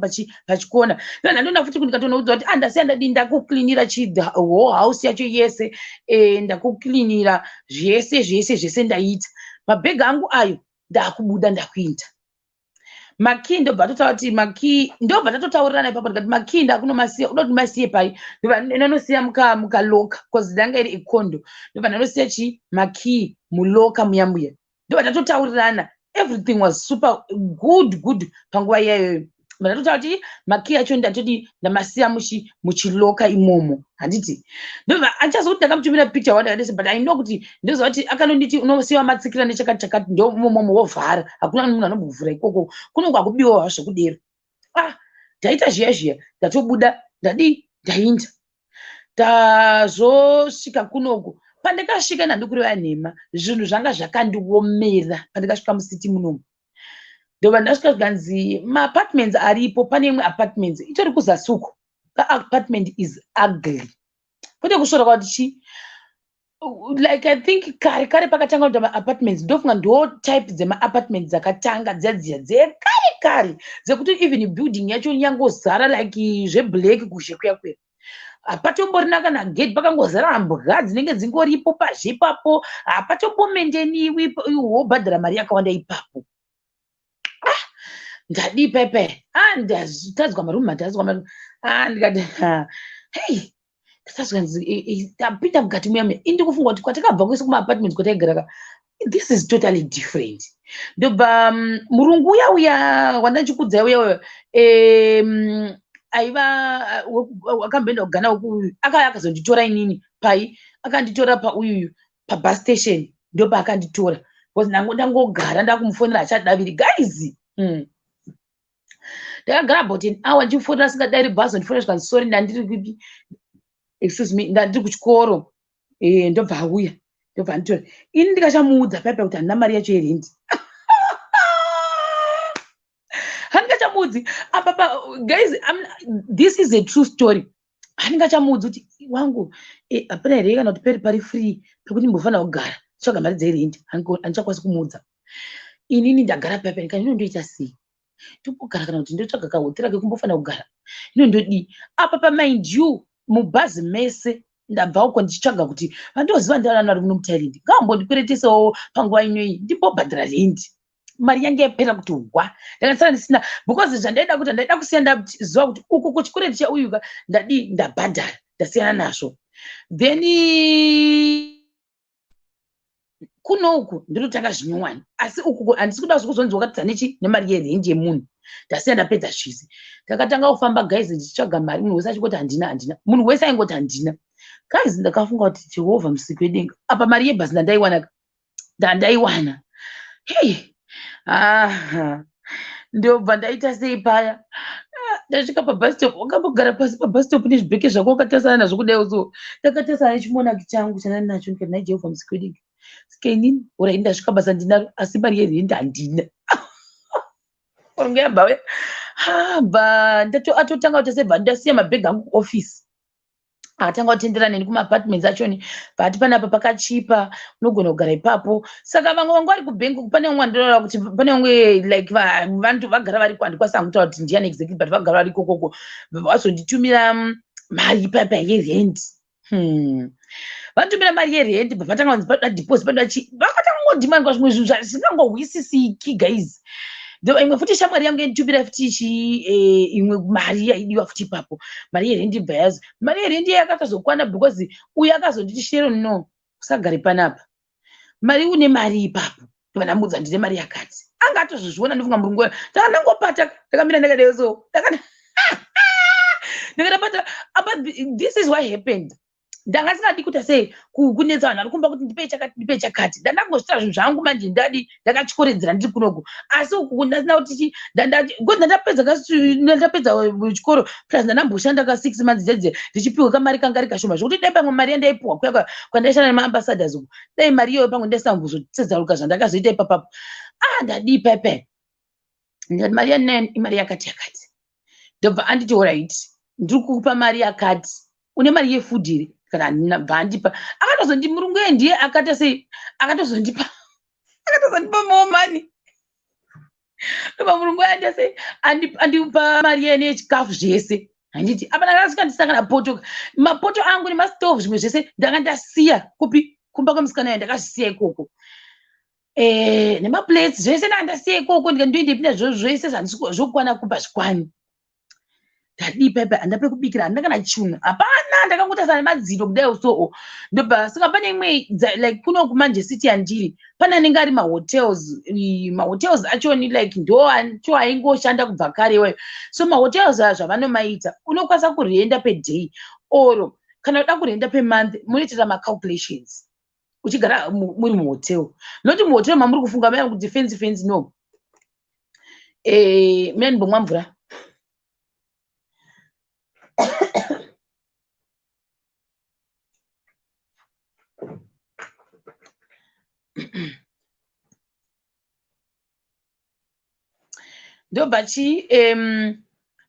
Speaker 1: pachikona. Ndobva ndandoona futi kuti ndikatonoudza kuti, ah, ndasiya ndadi ndakuklinira chi the whole house yacho yese, ndakuklinira zvese zvese zvese, ndaita mabhegi angu ayo, ndakubuda, ndakuinda makii. Ndobva totaura kuti makii, ndobva tatotaurirana ipapo. Ndikati makii ndakunomasiya, uda kuti masiye pai? Ndobva ndanosiya mukalocker, because ndanga iri icondo. Ndobva ndanosiya chi makii mulocker muya muya. Ndobva tatotaurirana. Everything was super good good panguva iyayoyo. Ndobva ndatotaura kuti makii acho ndatodi ndamasiya muchilocker imomo, handiti? Ndobva andichaziva kuti ndakamutumira picture wandakadese, but I know kuti ndoziva kuti akanonditi unosiya matsikira nechakati chakati, ndo imomomo wovhara, hakuna munhu anombovhura ikoko. Kunonge akubiwa zvekudero. Ah, ndaita zviya zviya, ndatobuda, ndadii, ndainda, ndazosvika kunoku. Pandakasvika, ndandikureva nhema, zvinhu zvanga zvakandiomera. Pandakasvika mucity munomu, ndobva ndasvika zvikanzi maapartments aripo. Pane imwe apartments itori kuzasi uko. Kaapartment is ugly, kwete kusvora kwati chi like, I think kare kare pakatanga kuita maapartments, ndofunga ndo type dzemaapartments dzakatanga dziya dziya dzekare kare, dzekuti even building yacho yangozara like zveblack kuzhe kuya kuya, hapatomborina kana gate, pakangozara mbwa dzinenge dzingoripo pazhe ipapo, hapatombomendeniwi, wobhadhara mari yakawanda ipapo. Ah, ndadii pepe? Ah, ndatadzwa marumu, matadzwa marumu. Ah, ndikati, hei, ndakazwanzi tapinda mukati muya muya, ini ndikufunga kuti kwatakabva kuise kumaapartments kwataigara ka, this is totally different. Ndobva murungu uya uya wandachikudzai uya uya aiva akamboenda kuGhana, akauya akazonditora inini pai, akanditora pauyuyu pabus station, ndopaakanditora because ndangogara ndakumufonera achadaviri. Guys. Ndakagara about an hour ndichimufonera asingadairi bhazi. Ndifonera zvikanzi, sorry, ndandiri kupi, excuse me, ndandiri kuchikoro. Ndobva auya, ndobva anditora. Ini ndikachamuudza paipa kuti handina mari yacho yerendi, handingachamuudzi apa. Guys, this is a true story. Handingachamuudzi kuti wangu hapana here kana kuti peri pari free pekuti ndimbofanira kugara tsvaga mari dzerendi. Handichakwanisi kumuudza. Inini ndagara paya kana inondoita sei, tombogara kana kuti ndotsvaga kahotera kekumbofanira kugara, inondodii apa pa? Mind you, mubhazi mese ndabva uko ndichitsvaga kuti vandoziva ndivanani vari kuno muThailand, ngavambondikweretesawo panguva inoyi ndimbobhadhara rendi. Mari yange yapera kuti hwa, ndakasara ndisina, because zvandaida kuti ndaida kusiya ndaziva kuti uku kuchikwereti chauyuka ndadii, ndabhadhara, ndasiyana nazvo. Then kuno uku ndinotanga zvinyowani, asi uku handisi kuda zvekuzonzi wakatidza nechi nemari yerendi yemunhu. Ndasiya ndapedza zvese. Ndakatanga kufamba, guys, ndichitsvaga mari. Munhu wese achingoti handina, handina. Munhu wese aingoti handina. Guys, ndakafunga kuti Jehovha musiki wedenga, apa mari yebhazi ndandaiwana, ndandaiwana. Hei, aha, ndobva ndaita sei paya? Ah, ndasvika pabus stop. Wakambogara pasi pabus stop nezvibheke zvako wakatasana nazvo kudai so? Ndakatasana nechimonaki changu chandani nacho, ndikati, "Nhai Jehovha musiki wedenga, sika inini orai ndasvika basa ndinaro, asi mari yerendi handina." Murungu yabva bva atotanga kuti sebva ndasiya mabhegi angu kuofisi, akatanga kutendera neni kumaapartments achoni. Vati panapa pakachipa, unogona kugara ipapo. Saka vamwe vangu vari kubhengi, pane vamwe vandinoona kuti pane vamwe like vantu vagara variko, handikwanisa hangu kutaura kuti ndiani exactly, but vagara vari ikokoko, vazonditumira mari ipapa yerent. Vatumira mari yerent, bva vatanga kunzi panoda deposit, panoda chi, vakatanga kungodhimandwa zvimwe zvinhu zvasingangohwisisiki, guys. Ndo imwe futi shamwari yangu yanditumira futi chi imwe mari yaidiwa futi ipapo, mari yerendi. Bva yazo mari yerendi yakatozokwana, because uyu akazonditi, "Sharon, no, usagare panapa, mari une mari ipapo." Ndobva ndamudza, "Ndine mari yakati." Anga atozozviona, ndofunga murungu. Ndakandangopata ndakamira ndakadai so, ndakatapata apa. This is what happened. Ndanga singadi kuita sei, kunetsa vanhu vari kumba kuti ndipei chakati, ndipei chakati. Ndandangozviita zvinhu zvangu manje, ndadi ndakatyoredzera ndiri kunoku, asi uku ndasina kuti chi because ndandapedza chikoro, plus ndandamboshanda ka 6 months dzedze ndichipiwa kamari kanga kari kashoma, zvokuti dai pamwe mari yandaipiwa kuya kwandaishanda nemaambassadors uku, dai mari iyoyo pamwe ndaisina kuzotsedzaruka zvandakazoita ipapapo. Ah, ndadii paipai? Ndikati mari yandinayo imari yakati yakati. Ndobva anditi, "Alright, ndiri kukupa mari yakati, une mari yefood here?" Kana handina, bva andipa. Akatozondi murungu iye ndiye akata sei, akatozondipa more money. Ndobva murungu aenda sei, andipa mari yene yechikafu zvese. Handiti apa ndakasvika ndisina kana poto, mapoto angu nemastove, zvimwe zvese ndanga ndasiya kupi? Kumba kwemusikana uya, ndakazvisiya ikoko, nemaplates zvese ndanga ndasiya ikoko. Ndikati ndoendepinda zvese zvokwana kupa zvikwani. Ndadii paipai? Handina pekubikira, handina kana chinhu, hapana. Ndakangotasana nemadziro kudai so. Ndobva saka pane imwe like kunoku manje city yandiri, pane anenge ari mahotels. Mahotels achoni like ndo acho aingoshanda kubva kare iwayo. So mahotels aya zvavanomaita, unokwanisa kurenda per day, or kana uda kurenda per month, munoitira macalculations uchigara muri muhotel, noti muhotel mamuri kufunga maya kuti fancy fancy. No, mina ndimbomwa mvura. Ndobva chi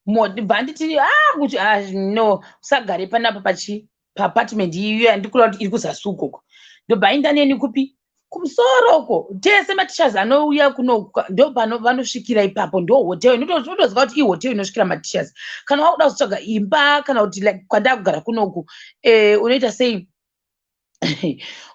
Speaker 1: bva nditi, ah, kuti, ah, no, usagare panapa pachi paapartment iyo yandikura kuti iri kuzasi ukoko. Ndobva aenda neni kupi? Kumusoro uko. Tese mateachers anouya kuno ndo pano vanosvikira ipapo. Ndo hotel unotoziva kuti ihotel inosvikira mateachers. Kana wakuda kuzotsvaga imba kana kuti like kwandakugara kunoku, unoita sei?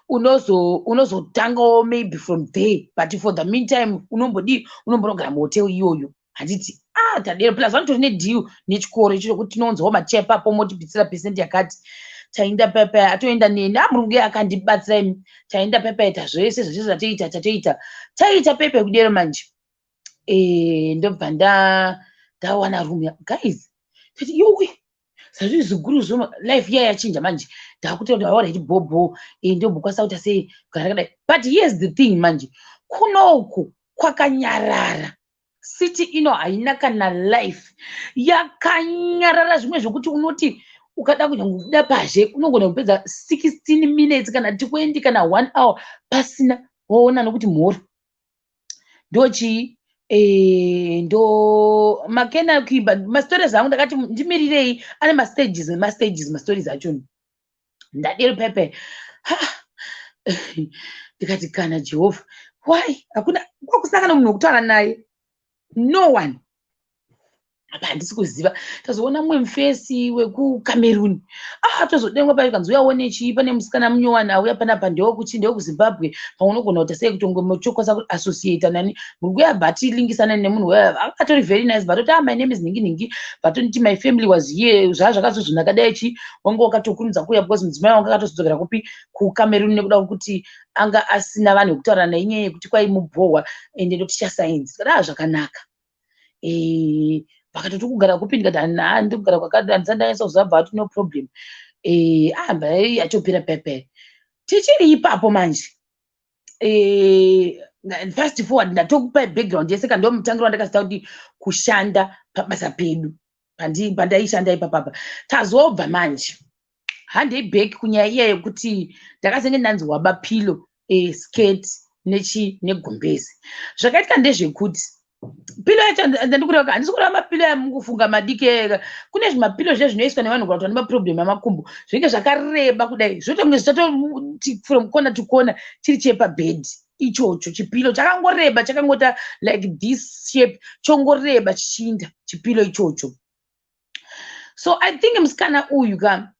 Speaker 1: Unozotangawo maybe from there, but for the meantime unombodii? Unombonogara muhotel iyoyo, handiti? Ah, tadero. Plus vanotori nedeal nechikoro icho chokuti tinounzawo maticha ipapo, motibvisira percent yakati. Taenda paipai, atoenda neni. A, murungu akandibatsira imi. Taenda paipai, tazvese zvese zvatoita, tatoita, taita paipai kudero manje. Ndobva ndawana room ya, guys, tati yowe, sazviri zvikuru zvo, life iya yachinja manje. Ndakuti alright, bhobho, ndombokwanisa kuita sei kugara rakadai. But here's the thing manje, kunoku kwakanyarara. City ino haina kana life, yakanyarara zvimwe zvokuti unoti ukada kunyange kubuda pazhe unogona kupedza 16 minutes kana 20 kana 1 hour pasina waona nokuti mhoro. Ndochii? Ndo makena kuimba mastories angu. Ndakati ndimirirei, ane mastages nemastages mastories achoni. Ndadero pepe, ndikati, "Kana Jehovha, why hakuna kwakusina kana munhu wekutaura naye?" No one apa, handisi kuziva. Tazoona mumwe mufesi wekuCameroon. Ah, tozodengwa pai, kanzi uyaone chii, pane musikana munyowani auya panapa, ndewekuchi, ndewekuZimbabwe. Pamwe unogona kuita sei kuti muchokwanisa kuassociata nani muri kuya, bhatilingisana nemunhu uya. Akatori very nice, but oti, "Ah, my name is ningi ningi," but onditi, "My family was here." Zvaa zvakazozvinakadai chi, wanga wakatokurumidza kuuya because mudzimai wanga akatozodzokera kupi, kuCameroon, nekuda kwekuti anga asina vanhu vekutaura naye, nyaya yekuti kwaimubhohwa ende ndoticha science. Kada zvakanaka. Vakatoti, "Kugara kupi?" Ndikati, "Hana, ndikugara kwakati, handisati ndanyatsa kuziva." Bva ati, "No problem." Amba yachopera pepe. Tichiri ipapo manje, fast forward, ndatokupai background yese. Kana ndomutangira wandakazita kuti kushanda pabasa pedu pandaishanda ipapapa. Tazobva manje, handei back kunyaya iya yekuti ndakazenge ndanzi waba pillow, skirt nechi negumbezi. Zvakaitika ndezvekuti pillow yacho ndandikureva, handisi kureva mapillow amukufunga madiki ega. Kune zvimapillow zviya zvinoiswa nevanhu kana kuti vane maproblem amakumbo, zvinenge zvakareba kudai, zvotonge zvichatoti from corner to corner, chiri chepabhedhi ichocho. Chipillow chakangoreba, chakangota like this shape, chongoreba chichiinda, chipillow ichocho. So I think musikana uyu ka,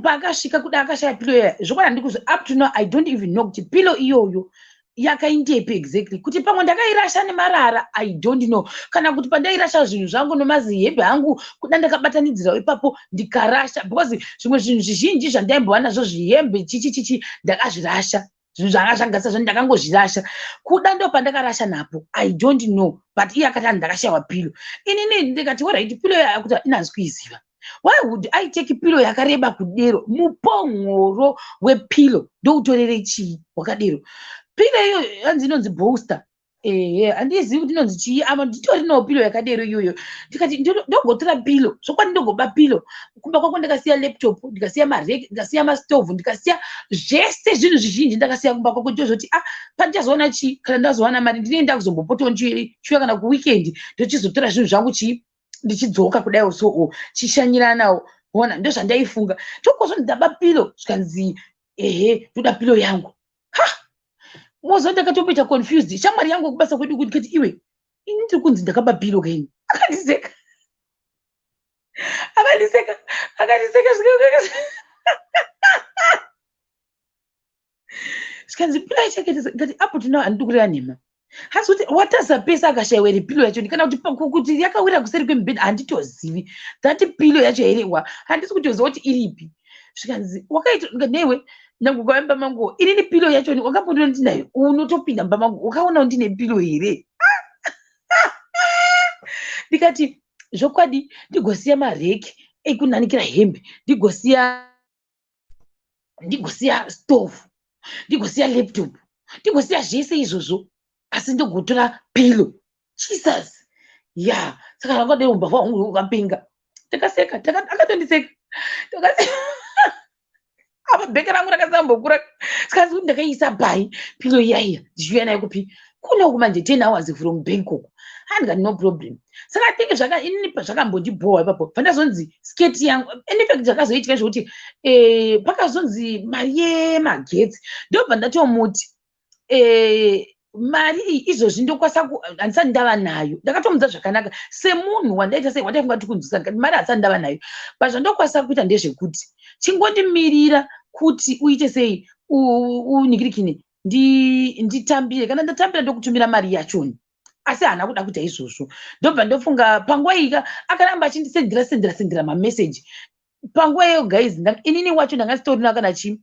Speaker 1: paakasvika kuda akashaya pillow iya. Zvokwadi handikuzi, up to now I don't even know kuti pillow iyoyo yakaindepi exactly, kuti pamwe ndakairasha nemarara, I don't know, kana kuti pandairasha zvinhu zvangu nemazihembe angu, kuda ndakabatanidzirawo ipapo ndikarasha, because zvimwe zvinhu zvizhinji zvandaimbova nazvo, zvihembe, chichi chichi, ndakazvirasha. Zvinhu zvanga zvagasa zvo ndakangozvirasha, kuda ndo pandakarasha napo, I don't know. But iye akati ani ndakashayiwa pillow. Inini ndikati, "Alright, pillow yakuti inanzi kuiziva, why would I take pillow yakareba kudero? Mupongoro wepillow ndoutorere chii wakadero?" Pillow iyo yanzi inonzi bolster. Ehe, handizivi kuti inonzi chii ama, nditorinawo pillow yakadero iyoyo. Ndikati ndogotora pillow, zvokwadi ndogoba pillow kumba kwako? Ndakasiya laptop, ndikasiya mareki, ndikasiya mastovhu, ndikasiya zvese, zvinhu zvizhinji ndakasiya kumba kwako. Ndozoti, ah, pandichazoona chii kana ndazowana mari, ndinoenda kuzombopotawo chiuya kana kuweekend, ndochizotora zvinhu zvangu chii, ndichidzoka kudaiwo. So chishanyiranawo ona, ndozvandaifunga. Tokozvo ndaba pillow, zvikanzi, "Ehe, ndoda pillow yangu." Ha, mozo ndakatomboita confused. Shamwari yangu kubasa kwedu kuti kati, "Iwe, ini ndiri kunzi ndakaba pillow kaini." Akandiseka, akandiseka, akandiseka, zvikanzi, "Pillow yacho yakaita." Ngati, "Apo tino handidi kureva nhema, hasi kuti wataza pese akashayiwa here pillow yacho, kana kuti kuti yakawira kuseri kwemubhedha, handitozivi that pillow yacho herewa, handisi kutoziva kuti iripi." Zvikanzi, "Wakaita newe nyange ukauya mumba mangu, inini pillow yacho wakambondiona ndinayo? Unotopinda mumba mangu ukaona ndine pillow here?" Ndikati, "Zvokwadi, ndigosiya mareki ekunanikira hembe, ndigosiya stove, ndigosiya laptop, ndigosiya zvese izvozvo, asi ndigotora pillow? Jesus." Ya, saka rangadai umbavha hwangu hwakapinga. Takaseka, akatondiseka. Apa bheke rangu rakasambokura. Saka kuti ndakaisa pai pillow iyaiya, ndichiuya nayo kupi kunoku manje, 10 hours from Bangkok? Handikati, "No problem." Saka I think zvaka inini zvakambondibhowa ipapo pandazonzi sketi yangu. In fact, zvakazoitika zvekuti pakazonzi mari yemagetsi, ndobva ndatomuti, "Mari iyi izvozvi ndokwanisa, handisati ndava nayo." Ndakatomudza zvakanaka semunhu wandaita sei, wandaifunga kuti kunzwisa. Ndikati, "Mari handisati ndava nayo, but zvandokwanisa kuita ndezvekuti chingondimirira kuti uite sei, unikirikine, nditambire. Kana ndatambira, ndokutumira mari yachoni." Asi haana kuda kuita izvozvo. Ndobva ndofunga panguva iyi akaramba achindisendera, sendera, sendera mameseji panguva iyoyo. Guys, inini wacho ndanga nditorina kana chii,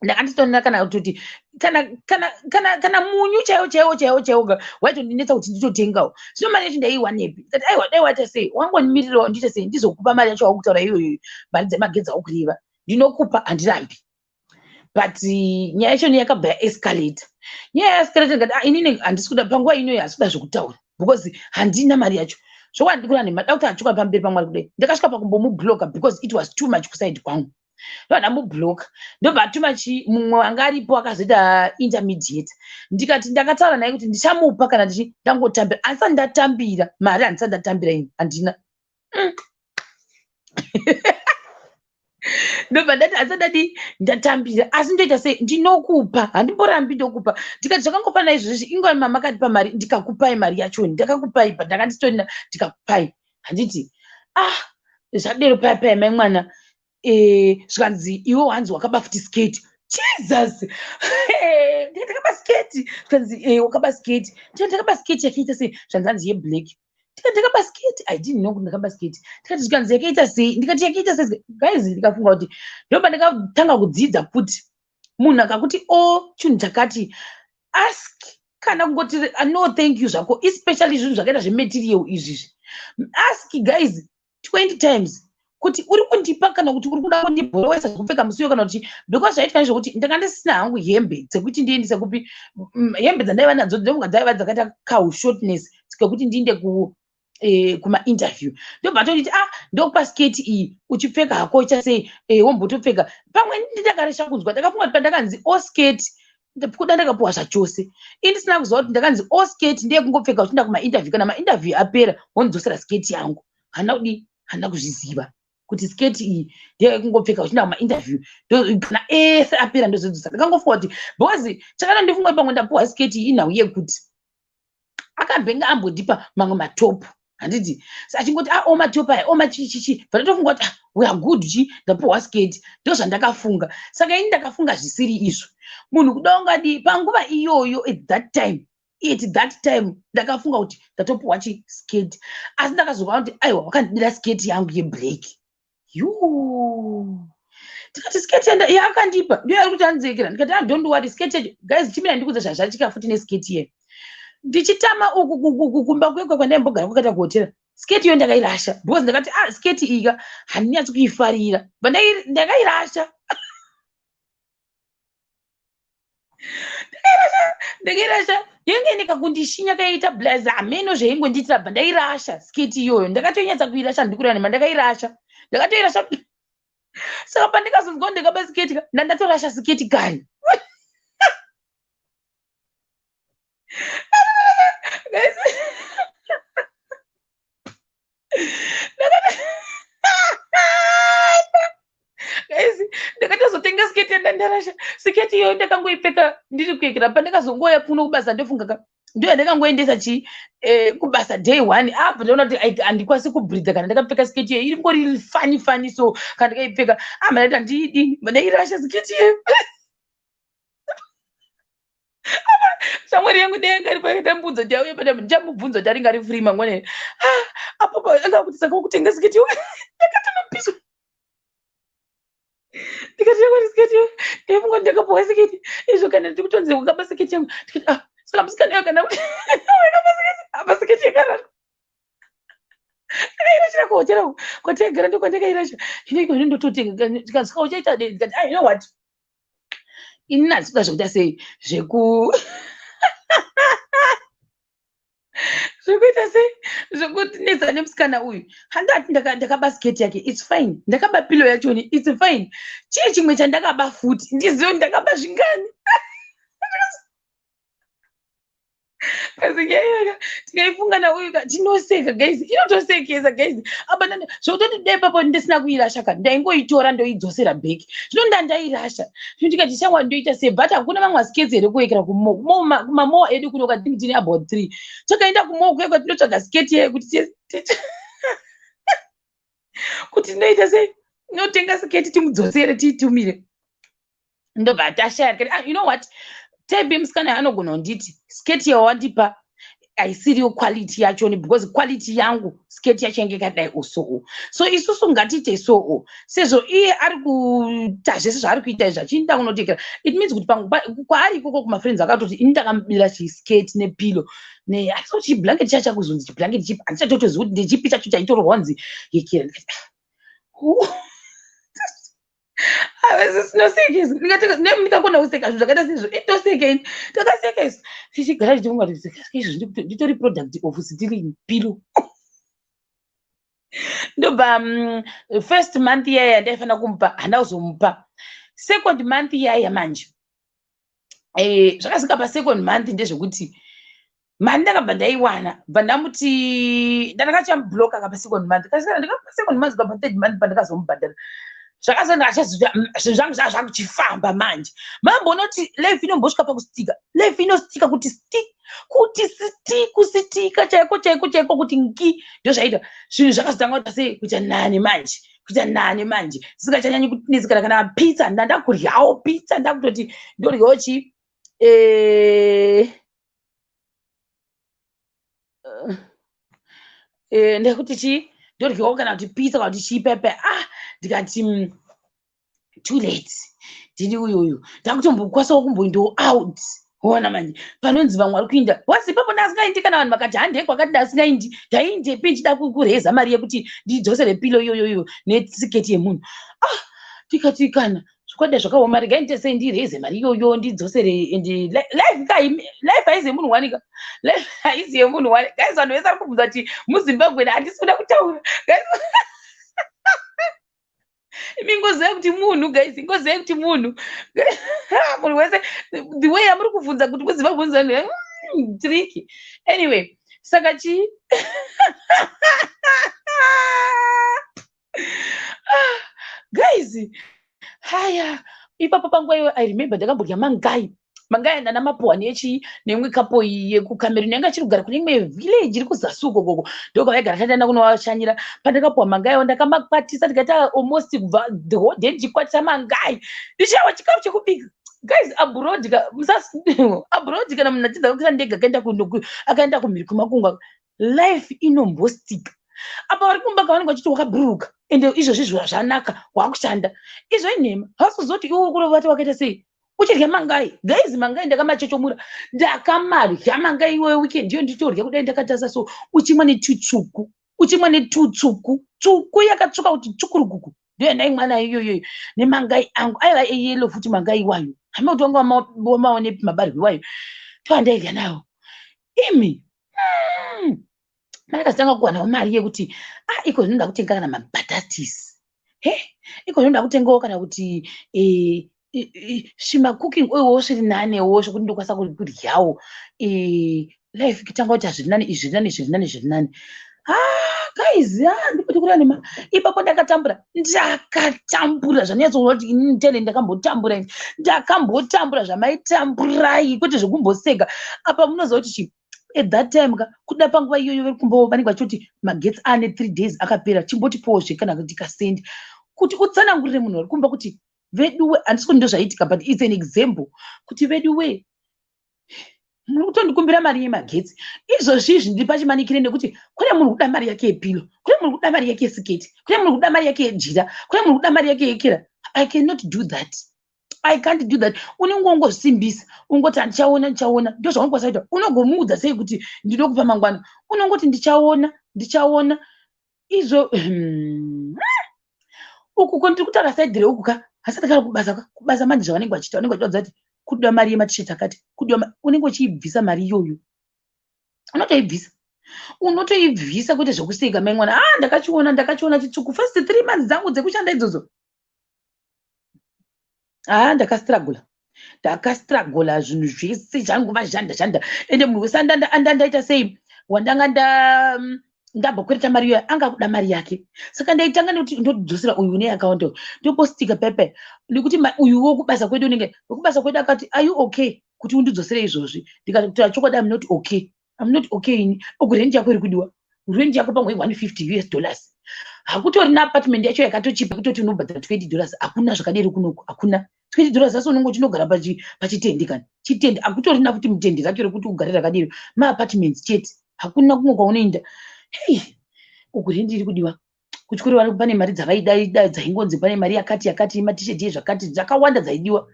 Speaker 1: ndanga nditorina kana kutoti kana munyu chaiwo chaiwo chaiwo chaiwo waitondinetsa kuti nditotengawo. Zvino mari yacho ndaiiwanepi? Ndikati, "Aiwa, dai waita sei, wangondimirirawo, ndiite sei, ndizokupa mari yacho wakutaura iyoyo, mari dzemagetsi aukureva, ndinokupa, handirambi." But nyaya yacho yakabva yaescalate. Nyaya yaescalate, ndikati, "Ah, inini handisi kuda panguva inoyi, handisi kuda zvekutaura because handina mari yacho." Zvokwadi ndikura nhema, da kuti achuka pamberi paMwari kudai, ndakasvika pakumbomubloka because it was too much kuside kwangu. Ndobva ndamubloka, ndobva atuma chi mumwe anga aripo akazoita intermediate. Ndikati ndakataura naye kuti ndichamupa kana ndichi ndangotambira. Handisati ndatambira mari, handisati ndatambira ini, handina. Ndobva ndati handisati ndadi ndatambira, asi ndoita sei? Ndinokupa, handimborambi, ndokupa. Ndikati zvakangofanana izvozvi, ingova mama akandipa mari, ndikakupai mari yachoni, ndakakupai, but ndakandisitorina, ndikakupai. Handiti ah, zvadero paya paya mai mwana, zvikanzi iwe wanzi wakaba futi sketi. Jesus, ndikati ndakaba sketi? Zvikanzi wakaba sketi. Ndikati ndakaba sketi yakaita sei? Zvanzi hanzi yeblack. Ndikati ndakaba sketi? I didn't know kuti ndakaba sketi. Ndikati zvikanzi yakaita sei? Ndikati yakaita sei? Guys, ndikafunga kuti ndopa ndakatanga kudzidza kuti munhu akakuti o chinhu chakati, ask kana kungoti no thank you zvako, especially zvinhu zvakaita zvematerial izvizvi. Ask guys 20 times kuti uri kundipa kana kuti uri kuda kundibhorowesa zvekupfeka musi uyo kana kuti, because zvaitika ndezvekuti ndanga ndisina hangu hembe dzekuti ndiendese kupi. Hembe dzandaiva nadzo ndinofunga dzaiva dzakaita kaushortness kekuti ndiinde ku kumainterview. Ndobva tonditi ah, ndokupa sketi iyi, uchipfeka hako icha sei, wombotopfeka pamwe. Ndindakaresha kunzwa, ndakafunga kuti pandakanzi o sketi kuda ndakapuwa zvachose. Ini ndisina kuziva kuti ndakanzi o sketi ndeyekungopfeka uchienda kumainterview, kana mainterview apera wondidzosera sketi yangu. Handina kudi, handina kuzviziva kuti sketi iyi ndeyekungopfeka uchienda kumainterview, kana ese apera ndozodzosa. Ndakangofunga kuti because chakana ndifunga kuti pamwe ndapuwa sketi iyi inhau yekuti akambenge ambondipa mamwe matopu, handiti? Achingoti ah, o matopu aya, o machichichi, bva ndatofunga kuti ah, we are good chi, ndapuhwa sketi. Ndo zvandakafunga. Saka ini ndakafunga zvisiri izvo. Munhu kuda ungadi panguva iyoyo, at that time ndakafunga kuti ndatopuhwa chisketi, asi ndakazoona kuti aiwa, wakandidira sketi yangu yeblack. Yu, tikati sketi yaakandipa ndiyo yari kuti andidzekera. Ndikati ah, don't worry, sketi yacho guys, chimira ndikudza zvazvachika futi nesketi iyeyo. Ndichitama uku kumba kwekwe kwandaimbogara kwakaita kuhotera, sketi iyo ndakairasha because ndakati ah, sketi iyi ka handinyatsi kuifarira. Bva ndakairasha, ndakairasha. Yange ine kakundishinya kaita blazer, hameno zvaingondiitira. Bva ndairasha sketi iyoyo, ndakatonyatsa kuirasha, ndikureva nema, ndakairasha, ndakatoirasha. Saka pandikazonzwa ndakaba sketi ka, ndandatorasha sketi kare. Guys, guys, ndakatozotenga sketi yandandarasha. Siketi iyoyo ndakangoipfeka ndiri kuekera. Pandakazongoya kuno kubasa, ndofunga ka ndo yandakangoendesa chi kubasa day one. Apa ndaona kuti handikwanisi kubreatha kana ndakapfeka siketi iyoyo, iri ngori funny funny. So kana ndakaipfeka, ah, mandati handiidi, ndairasha siketi iyoyo. Shamwari yangu dai anga ari ndamubvunza kuti auye pana, ndichamubvunza kuti aringe ari free mangwana. Ah, apo anga kuti saka wakutenga siketi iyoyo, ndakatonopiswa. Ndikati shamwari, siketi iyoyo ndaifunga kuti ndakapuwa siketi izvo, kana ndiri kutonzi wakaba siketi yangu. Ndikati ah, saka musikana iyoyo kana wakaba siketi, apa siketi yakarara, ndakairashira kuhotera kwataigara, ndokwandakairasha. Hino iko hino ndototenga. Ndikati saka uchaita dei? Ndikati ah, you know what, ini handisi kuda zvekuita sei, zvekuita sei, zvekutinetsa nemusikana uyu. Handati ndakaba sketi yake, it's fine. Ndakaba pillow yachoni, it's fine. Chii chimwe chandakaba futi? Ndizive kuti ndakaba zvingani. Kasi nyaya tikaifunga nauyu ka, tinoseka guys, inotosekesa guys. Apa zvekutoti dai papo ndisina kuirasha ka, ndaingoitora ndoidzosera back. Zvino ndandairasha. Zvino ndikati shamwari, ndoita sei? But hakuna mamwe maskets here kuwekera kumamowa edu kuno? Katini tine about three. Takaenda kumowa kuya kwatinotsvaga sketi yayo kuti tinoita sei, tinotenga sketi timudzosere, tiitumire. Ndobva tashaya. Tikati ah, you know what, type yemusikana anogona kunditi sketi yawandipa haisiriyo quality yachoni, because quality yangu sketi yacho yange yakadai osoo. So isusu ngatiite soo, sezvo iye ari kuita zvese zvaari kuita izvi achiinda kunotekera, it means kuti kwaari ikoko kumafriends akatoti ini ndakamubira chisketi nepillow neasi chiblanket chacho, chakuzonzi chiblanket chipi handichatotozivi kuti ndechipi chacho chaitorwa nzi yekera. Ndikati ah, sinosekesa. Ndikakona kuseka zvinhu zvakaita seizvo, itoseka ini. Takaseka isu tichigara tichifunga kuti izvo nditori product of stealing pillow. Ndobva first month iyaya ndaifanira kumupa, handina kuzomupa. Second month iyaya manje, zvakasvika pasecond month ndezvekuti mari ndakabva ndaiwana, bva ndamuti ndandakachamubloka ka pasecond month. Ndikapa second month, kapa third month pandakazomubhadhara. Zvakazonda achaziva zvinhu zvangu zvaa zvakuchifamba manje. Mambonoti life inombosvika pakustika, life inostika kuti sti, kuti sti, kusitika chaiko chaiko chaiko, kuti nki. Ndozvaita zvinhu zvakazotanga kuita sei, kuita nani manje, kuita nani manje, zvisingachanyanyi kunetsekana. Kana pizza ndandakuryawo pizza, ndakutoti ndoryawo chi ndekuti chii, ndoryawo kana kuti pizza kana kuti chii pepe. Ah, ndikati too late, ndini uyuyu ndakutombokwanisawo kumboendawo out. Ona manje panonzi vamwe vari kuinda wasi ipapo, ndasingaindi. Kana vanhu vakati handei kwakati, ndasingaindi. Ndaindepi ndichida kureza mari yekuti ndidzosere pillow iyoyoyo nesiketi yemunhu? Ah, ndikati kana zvikwadai zvakaoma, regai ndiite sei, ndireze mari iyoyo ndidzosere. And life kai, life haizi yemunhu wanika, life haizi yemunhu wani. Guys, vanhu vese vari kubvunza kuti muZimbabwe, handisi kuda kutaura, guys. Imi ngozivai kuti munhu, guys, ngozivai kuti munhu, munhu wese, the way yamuri kubvunza kuti muZimbabwe, tricky. Anyway, saka chii? Ah, guys, haya, ipapo panguva iyoyo I remember ndakambodya mangai, mangai nana mapuwa nechi neimwe kapo yekuCameroon yanga ichiri kugara kune imwe village iri kuzasi uko koko, ndokwavaigara. Tandaenda kunovashanyira. Pandakapuwa mangai awo, ndakamakwatisa, ndikaita almost kubva the whole day ndichikwatisa mangai, ndichiawa chikafu chekubika. Guys, abroad ka, abroad kana munhu achidza kukwira ndege akaenda kumhiri kwemakungwa, life inombostika. Apa vari kumba kavanenge vachiti wakabhururuka, ende izvozvi zvanaka, wakushanda. Izvo inhema, havasi kuzoti iwe kurovati wakaita sei uchidya mangai. Guys, mangai ndakamachechomura, ndakamarya mangai iwoyo weekend iyo, nditorya kudai ndakatarisa so, uchimwa netutsvuku, uchimwa netutsvuku, tsvuku yakatsvuka kuti tsvukurukuku, ndoyandaimwa nayo iyoyoyo nemangai angu aiva eyellow futi. Mangai iwayo hama kuti wanga wamaonepi mabarwe iwayo, toandaidya nawo imi. Mandakazotanga kuwanawo mari yekuti ah, iko zvinoda kutenga kana mabatatisi, he, iko zvinoda kutengawo kana kuti svimacooking oilwo zviri nanewo, zvokuti ndokwanisa kudyawo. Life kitanga kuti zviri nani, izvi zviri nani, zviri nani, zviri nani. Ah, guys, ah, ndipoti kureva nema ipapo ndakatambura, ndakatambura zvanyatsoona kuti inini tele ndakambotambura ini, ndakambotambura zvamaitamburai, kwete zvekumboseka apa. Munoziva kuti chii, at that time ka, kuda panguva iyoyo vari kumba vanenge vachiti magetsi ane 3 days akapera, chimbotipowo kana kuti kasendi, kuti utsanangurire munhu vari kumba kuti veduwe, handisi kuti ndozvaitika, but it's an example kuti veduwe, muri kutondikumbira mari yemagetsi izvozvi izvi, ndiri pachimanikire nekuti kune munhu kuda mari yake yepillow, kune munhu kuda mari yake yesiketi, kune munhu kuda mari yake yejira, kune munhu kuda mari yake yekera. I cannot do that, I can't do that. Unenge ungozvisimbisa, ungoti handichaona, ndichaona, ndo zvaunokwanisa kuita. Unogomuudza sei kuti ndinokupa mangwana? Unongoti ndichaona, ndichaona. Izvo uku ko ndiri kutaura side reuku ka, hasati kana kubasa ka. Kubasa manje zvavanenge vachiita, vanenge vachivaudza kuti kudiwa mari yematisheti akati, kudiwa, unenge uchiibvisa mari iyoyo, unotoibvisa, unotoibvisa, kwete zvekuseka. Mai mwana, ah, ndakachiona, ndakachiona chitsvuku first 3 months dzangu dzekushanda idzodzo. Ah, ndakastrugula, ndakastrugula zvinhu zvese zvangova zhanda zhanda. Ende munhu wese andandaita sei, wandanga ndambokwereta mari iyoyo, anga kuda mari yake. Saka ndaitanga nekuti ndodzosera uyu une yakawanda, ndopostika pepe, nekuti uyu wokubasa kwedu, unenge wekubasa kwedu akati, "Are you okay kuti undidzosere izvozvi?" Ndikati, "Kutaura chokwadi, I'm not okay, I'm not okay ini. Uku rent yako iri kudiwa, rent yako pamwe 150 US dollars, hakutori neapartment yacho yakatochipa kutoti unobhadhara $20. Hakuna zvakadero kunoku, hakuna $20, asi unenge uchinogara pachitendi kana chitendi, hakutorina futi mutendi racho rekuti ugare rakadero, maapartments chete, hakuna kumwe kwaunoenda. Hei, uku rent iri kudiwa, kuchikoro vari pane mari dzavaida, dzaingonzi pane mari yakati yakati, matisheti ezvakati, dzakawanda dzaidiwa.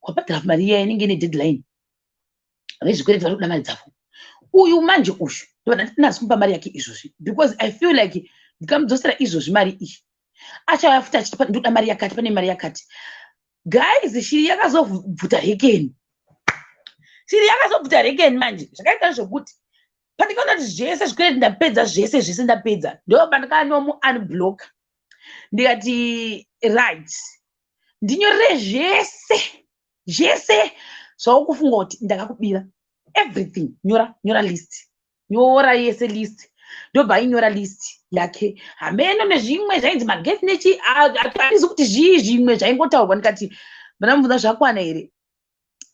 Speaker 1: Wabhadhara mari iya inenge ine deadline, vezvikwereti vari kuda mari dzavo. Uyu manje uyu ndinasi kumupa mari yake izvozvi because I feel like ndikamudzosera izvozvi mari iyi, achauya futi achiti ndoda mari yakati, pane mari yakati. Guys, shiri yakazobvuta rekeni, shiri yakazobvuta rekeni manje. Zvakaita zvokuti Pandikaona kuti zvese zvikwereti ndapedza, zvese zvese ndapedza, ndo pandakanomu unblock. Ndikati, "Right, ndinyorere zvese zvese zvaukufunga kuti ndakakubira, everything. Nyora, nyora list, nyora yese list." Ndobva ainyora list yake, hameno nezvimwe zvainzi magetsi nechi, hatizi kuti zvii zvimwe zvaingotaurwa. Ndikati, ndamubvunza, "Zvakwana here?"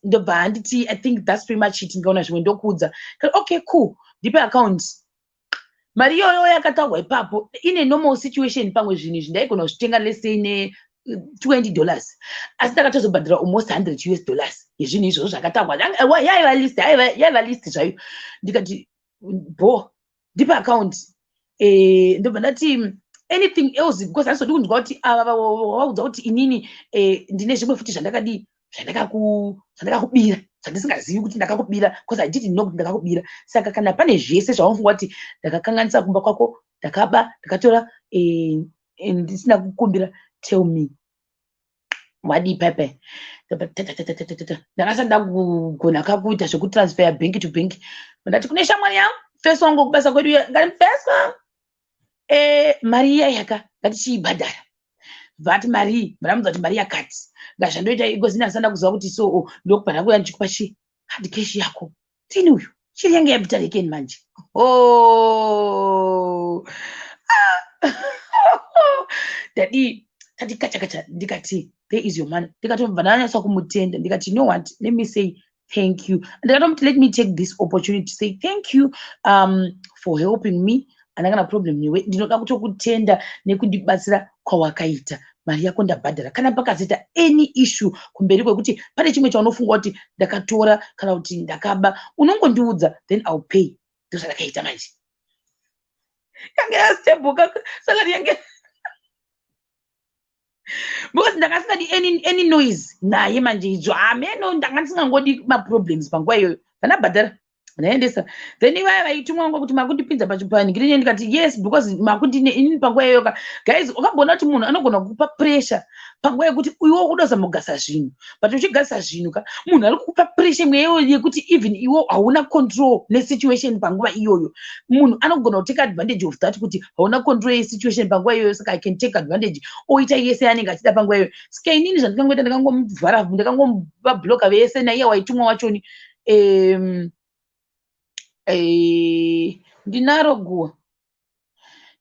Speaker 1: Ndobva handiti, "I think that's pretty much it. Ndikaona zvimwe ndokuudza." Okay, cool, ndipe account. Mari iyoyo yakataurwa ipapo, ine normal situation, pamwe zvinhu izvi ndaigona kuzvitenga, let's say, ne$20, asi ndakatozobhadhara almost US$100 yezvinhu izvozvo zvakataurwa. Yaiva list, yaiva list zvayo. Ndikati, "Bo, ndipe account." Ndobva ndati, "Anything else?" Because handizodi kunzwa kuti ava vaudza kuti inini ndine zvimwe futi zvandakadii, zvandakakubira, zvandisingazivi kuti ndakakubira, because I didn't know kuti ndakakubira. Saka kana pane zvese zvaunofunga kuti ndakakanganisa kumba kwako, ndakaba, ndakatora ndisina kukumbira, tell me. Wadii pepe? Ndakasati ndakugona kakuita zvekutransfer bank to bank. Ndati kune shamwari yangu, first wangu kubasa kwedu, ngati, "First wangu, mari iya yaka ngatichiibhadhara." Vati, "Mari?" Ndamudza kuti mari yakati ngazvandoita because ndasanda kuziva kuti so ndokubva ndakuya ndichikupa chi hard cash yako. Tini uyu chiri yange yabvita rekeni manje. Oh. Ndadii, tati kacha kacha. Ndikati, "There is your money." Ndikatobva ndanyatsa kumutenda. Ndikati, "You know what, let me say thank you." Ndikatomuti, "Let me take this opportunity to say thank you for helping me. Handina kana problem newe. Ndinoda kutokutenda nekundibatsira kwawakaita. Mari yako ndabhadhara. Kana pakazoita any issue kumberi kwekuti pane chimwe chaunofunga kuti ndakatora kana kuti ndakaba, unongondiudza, then I'll pay." Ndozvandakaita manje. Yange yastable saka yange, because ndakasingadi any noise naye manje idzo, hameno, ndanga ndisingangodi maproblems panguva iyoyo. Vandabhadhara, ndaendesa. Then ivaya vaitumwa ngo kuti makundipinza pachipanhikirinye. Ndikati, "Yes, because makundine inini panguva iyoyo ka." Guys, ukamboona kuti munhu anogona kukupa pressure panguva yekuti iwe ukuda kugasa zvinhu, but uchigasa zvinhu ka, munhu ari kukupa pressure imwe iyoyo yekuti even iwe hauna control nesituation panguva iyoyo. Munhu anogona kutake advantage of that, kuti hauna control yesituation panguva iyoyo, saka I can take advantage, oita yese yaanenge achida panguva iyoyo. Saka inini zvandikangoita, ndakangomuvhara, ndakangomubloka vese naiye waitumwa wachoni. Ndinaro guwa.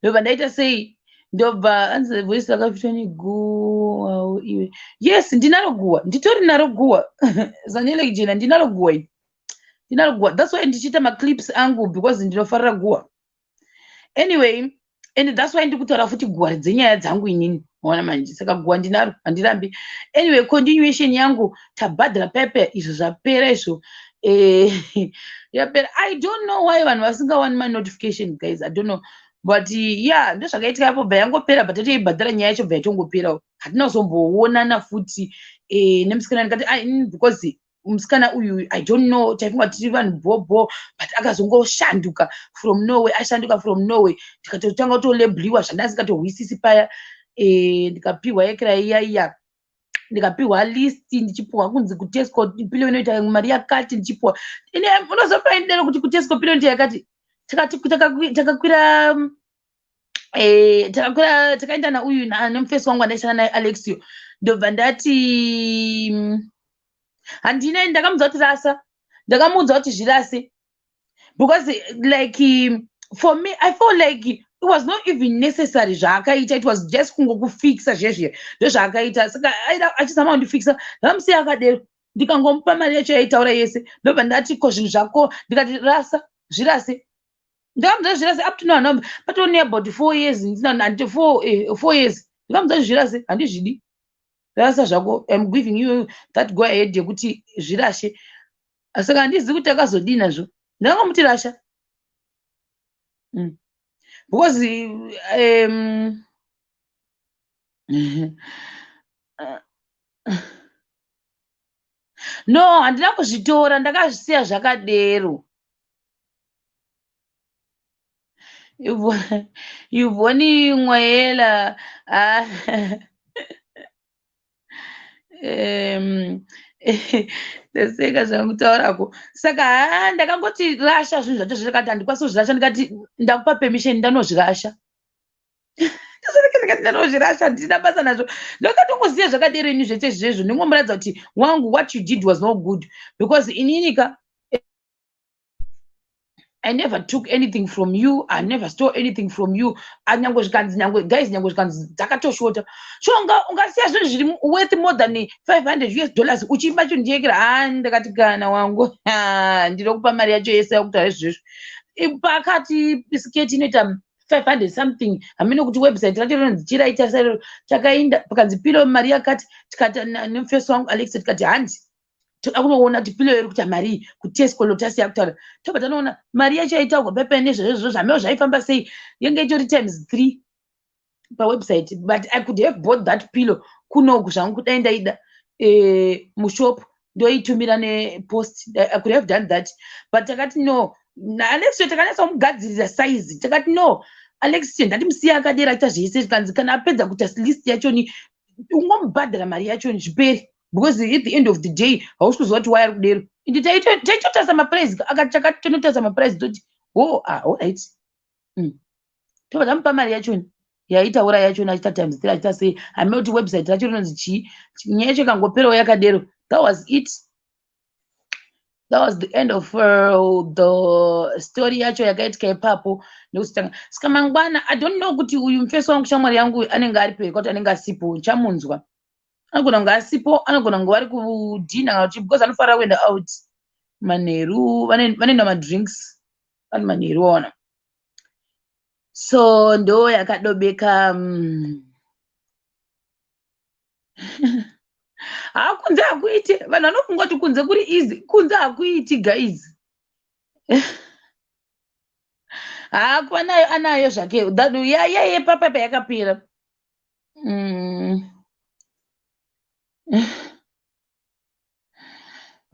Speaker 1: Ndobva ndaita sei, ndobva anzi voice rakafitwa neguwawo iwe. Yes, ndinaro guwa, nditori naro guwa. Zanele jena, ndinaro guwa iri, ndinaro guwa. That's why ndichiita maclips angu, because ndinofarira guwa anyway, and that's why ndikutaura futi guwa dzenyaya dzangu inini. Maona manje? Saka guwa ndinaro, handirambi. Anyway, continuation yangu, tabhadhara pepe, izvo zvapera izvo. Yapera. I don't know why vanhu vasingawani manotification, guys. I don't know, but yeah, ndozvakaitika apo. Bva yangopera, but tatoibhadhara, nyaya yacho bva yatongoperawo. Hatina kuzomboonana futi nemusikana. Ndikati, because musikana uyu, I don't know, taifunga tiri vanhu bhobho, but akazongoshanduka from nowhere, ashanduka from nowhere. Tikatotanga kutolabeliwa zvandasingatohwisisi paya. Ndikapiwa yekera iya iya, ndikapiwa list, ndichipiwa kunzi kuTesco pillow inoita mari yakati. Ndichipiwa, unozopaindero kuti kuTesco pillow inoita yakati. Takakwira, takakwira, takaenda nauyu nemufesi wangu andaishanda naye, Alexio. Ndobva ndati handina, ndakamudza kuti rasa, ndakamuudza kuti zvirase, because like, for me, I feel like it was not even necessary zvaakaita. It was just kungokufixa zvezve, ndozvaakaita. Saka achizama kundifixa, ndakamusiya akadero. Ndikangomupa mari yacho yaitaura yese. Ndobva ndati, "Ko zvinhu zvako?" Ndikati, "Rasa, zvirase." Ndakamudza zvirase. Up to now, patone about 4 years, handi 4 years. Ndakamudza zvirase, handizvidi, rasa zvako. I'm giving you that go ahead yekuti zvirashe. Saka handizivi kuti akazodii nazvo. Ndakangomuti rasha, Because no, handina kuzvitora, ndakazvisiya zvakadero. Yvonne Mwayela. Ah. Ndaseka zvangu taurako. Saka haa, ndakangoti rasha zvinhu zvacho zvakati handikwanisi kuzvirasha. Ndikati ndakupa permission, ndanozvirasha. Ndikati ndanozvirasha, handina basa nazvo. Ndakatongoziva zvakadero ini zvese izvezvo. Ndingomuratidza kuti wangu, what you did was no good, because inini ka, I never took anything from you. I never stole anything from you. Nyangwe zvikanzi, nyangwe guys, nyangwe zvikanzi dzakatoshota. So ungasiya zvinhu zviri worth more than 500 US dollars uchiimba chondiyekera? Ha, ndakati kana wangu, ndinokupa mari yacho yese yakutaura izvozvo. Pakati sketi inoita 500 something, hamene kuti website racho rinonzi chiraita sei. Takainda, pakanzi pillow mari yakati. Tikati nemufesi wangu Alex, tikati handi, toda kunoona kuti pillow iri kuita mari kuTesco Lotus yakutaura. Tobva tanoona mari yacho yaitaurwa pepe nezvezvozvo, zvamewo zvaifamba sei, yenge itori times 3 pawebsite. But I could have bought that pillow kunoku zvangu kudai ndaida, mushop, ndoitumira nepost. I could have done that, but takati no, naAlex takanyatsa kumugadzirira size. Takati no, Alex, ndatimusiya akadera aita zvese. Zvikanzi kana apedza kuita list yachoni, ungomubhadhara mari yachoni, zviperi, because at the end of the day hausi kuziva kuti why ari kudero. Indi taitotarisa maprice, akati takati tonotarisa maprice, toti oh, ah, alright. Tobva tamupa mari yachoni yaitaura yachoni, achiita times three, achiita sei, hamene kuti website racho rinonzi chii. Nyaya yacho ikangoperawo yakadero. That was it, that was the end of the story yacho yakaitika ipapo. Nekuzotanga saka mangwana, I don't know kuti uyu mufesi wangu, shamwari yangu, anenge ari pei, kuti anenge asipo. Chamunzwa, anogona kunge asipo, anogona kunge vari kudhina kana kuti, because anofanira kuenda out manheru, vanoenda madrinks vari manheru waona. So ndo yakadobeka. Ha, kunze hakuiti. Vanhu vanofunga kuti kunze kuri easy. Kunze hakuiti, guys. Ha, kuva nayo anayo zvake yayepapapa yakapera.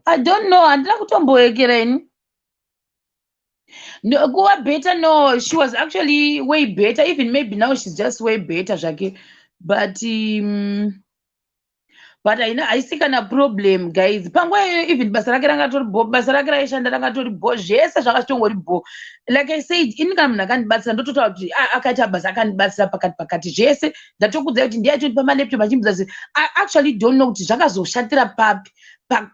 Speaker 1: I don't know, handina kutomboekera ini. No, kuva better, no, she was actually way better. Even maybe now she's just way better zvake, but haina, haisi kana problem, guys. Panguva iyoyo even basa rake ranga tori bo, basa rake raishanda ranga tori bo, zvese zvanga zvitongori bo. Like I said, ini kana munhu akandibatsira, ndototaura kuti akaita basa, akandibatsira pakati pakati zvese. Ndatokudzai kuti ndiye aitotipa malaptop achimbudza se. I actually don't know kuti zvakazoshatira papi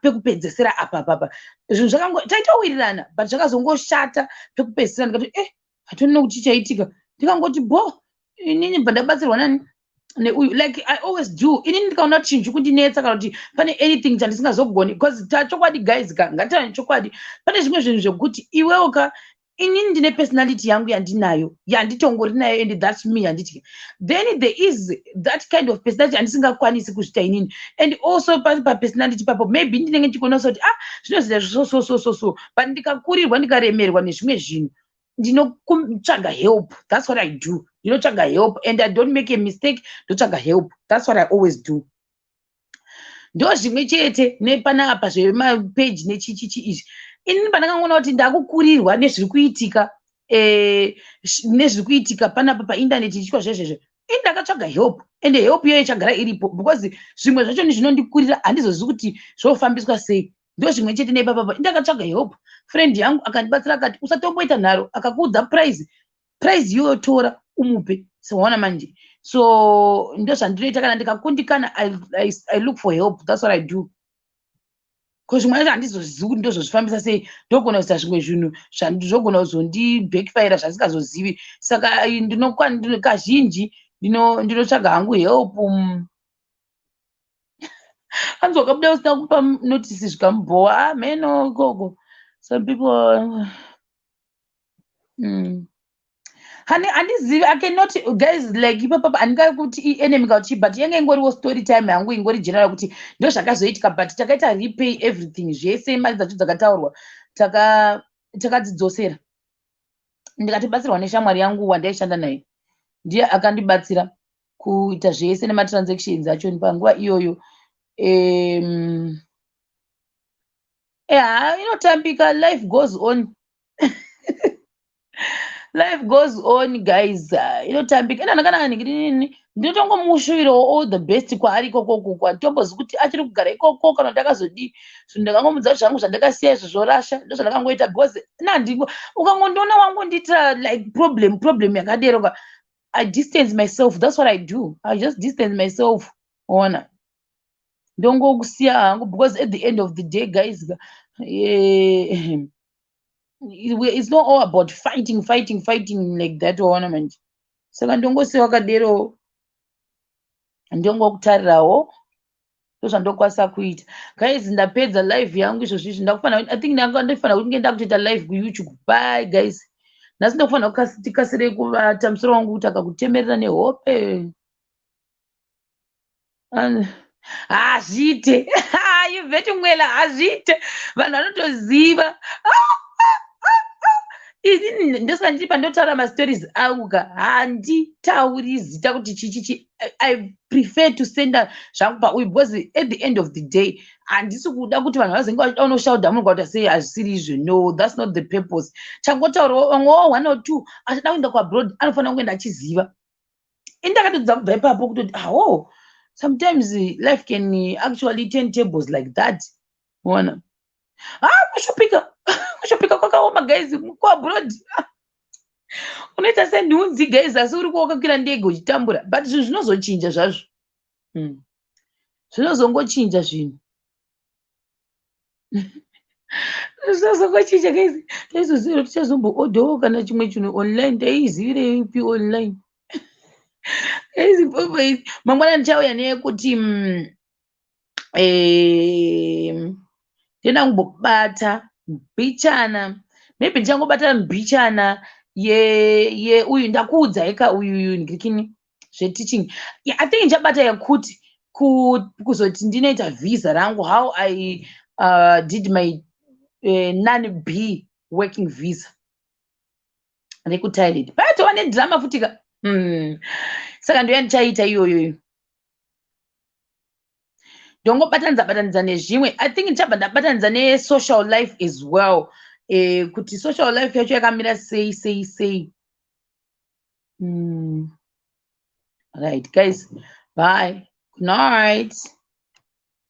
Speaker 1: pekupedzesera apa papa. Zvinhu zvakango taitowirirana, but zvakazongoshata pekupedzisira. Ndikati hatoni kuti chichaitika. Ndikangoti bo, inini bva ndabatsirwa nani neuyu, like I always do. Inini ndikaona kuti chinhu chikundinetsa kana kuti pane anything chandisingazogoni, because tachokwadi, guys ka, ngataura chokwadi, pane zvimwe zvinhu zvekuti iwewo ka, inini ndine personality yangu yandinayo, yanditongori nayo, and that's me, handiti? Then there is that kind of personality handisingakwanisi kuzviita inini. And also papersonality papo maybe ndinenge ndichikonaisa kuti ah, zvinozoita so so so so so, but ndikakurirwa, ndikaremerwa nezvimwe zvinhu, ndinotsvaga help. That's what I do. Ndinotsvaga help and I don't make a mistake. Ndotsvaga help, that's what I always do. Ndo zvimwe chete nepanapa zvemapeji nechichichi izvi. Inini pandakangoona kuti ndakukurirwa nezviri kuitika, nezviri kuitika panapa paindaneti ichiitwa zvezvezvo, ini ndakatsvaga help, ende help iyoyo ichagara iripo, because zvimwe zvacho zvinondikurira, handizozivi kuti zvofambiswa sei. Ndo zvimwe chete neipapapa, ndakatsvaga help. Friend yangu akandibatsira, akati usatomboita nharo, akakuudza price, price iyoyo tora umupe. Sewaona manje, so ndo zvandinoita kana ndikakundikana, I look for help. That's what I do, because zvimwe zvacho handizozivi kuti ndozozvifambisa sei. Ndogona kuita zvimwe zvinhu zvogona kuzondibackfire zvasingazozivi. Saka kazhinji ndinotsvaga hangu help. Hanzi wakabuda usina kupa notice, zvikamubhowa. Ah, meno ikoko, some people. Handizivi, I cannot, guys, like ipapapa handingai kuti ienemy kana kuti, but yange ingoriwo story time yangu, ingori general kuti ndo zvakazoitika. But takaita repay everything zvese, mari dzacho dzakataurwa takadzidzosera. Ndikatibatsirwa neshamwari yangu wandaishanda naye, ndiye akandibatsira kuita zvese nematransactions acho panguva iyoyo. Ha, inotambika, life goes on. Life goes on, guys. Inotambika ina ndakana nini, ndinotongomushuvirawo all the best kwaari ikokoko, kwanditombozi kuti achiri kugara ikoko kana kuti akazodii. Zvinhu ndakangomudza zvangu zvandakasiya izvo zvorasha, ndozvandakangoita, because nandingo ukangondiona wangondiitira like problem yakadero ka, I distance myself. That's what I do. I just distance myself, ona, ndongokusiya hangu, because at the end of the day, guys, it's not all about fighting, fighting, fighting like that, waona manje. Saka ndongosiya wakadero, ndongokutarirawo, ndozvandokwanisa kuita. Guys, ndapedza live yangu izvozvo izvi. Ndakufanira, I think ndofanira kunge ndakutoita live kuYouTube. Bye, guys. Nhasi ndokufanira tikasirei kuvata, musoro wangu kuti akakutemerera nehope. Hazviite, Yvette Mwela, hazviite. Vanhu vanotoziva inini ndosaka ndiri pandotaura mastories angu ka, handitauri zita kuti chichichi. I prefer to senda zvangu pauyu, because at the end of the day handisi kuda kuti vanhu vazenge vachida unoshaudha munhu kwakuta sei. Hazvisiri izvo, no, that's not the purpose. Changotaurawo vamwewo one or two achida kuenda kuabroad anofanira kuenda achiziva. Indakatodza kubva ipapo kutoti aho, sometimes life can actually turn tables like that, ona. Ah, kushupika, kushupika kwakaoma, guys. Kuabroad unoita senhunzi, guys, asi uri kuwakakwira ndege uchitambura, but zvinhu zvinozochinja zvazvo. Zvinozongochinja zvinhu, zvinozongochinja, guys. Taizoziva tichazomboodhawo kana chimwe chinhu online, taizivireipi online, guys? Mangwana ndichauya neyekuti ndinoda kumbobata mbichana, maybe ndichangobata mbichana ye uyu ndakuudzai ka, uyu ndikini zveteaching. Yeah, I think ndichabata yekuti kuzoti ndinoita visa rangu, how I did my non B working visa rekuThailand. Paitova nedrama futi ka. Saka ndoya ndichaita iyoyoyo, ndongobatanidza batanidza nezvimwe. I think ndichabva ndabatanidza nesocial life as well, kuti social life yacho yakamira sei sei sei. Right, guys, bye, good night.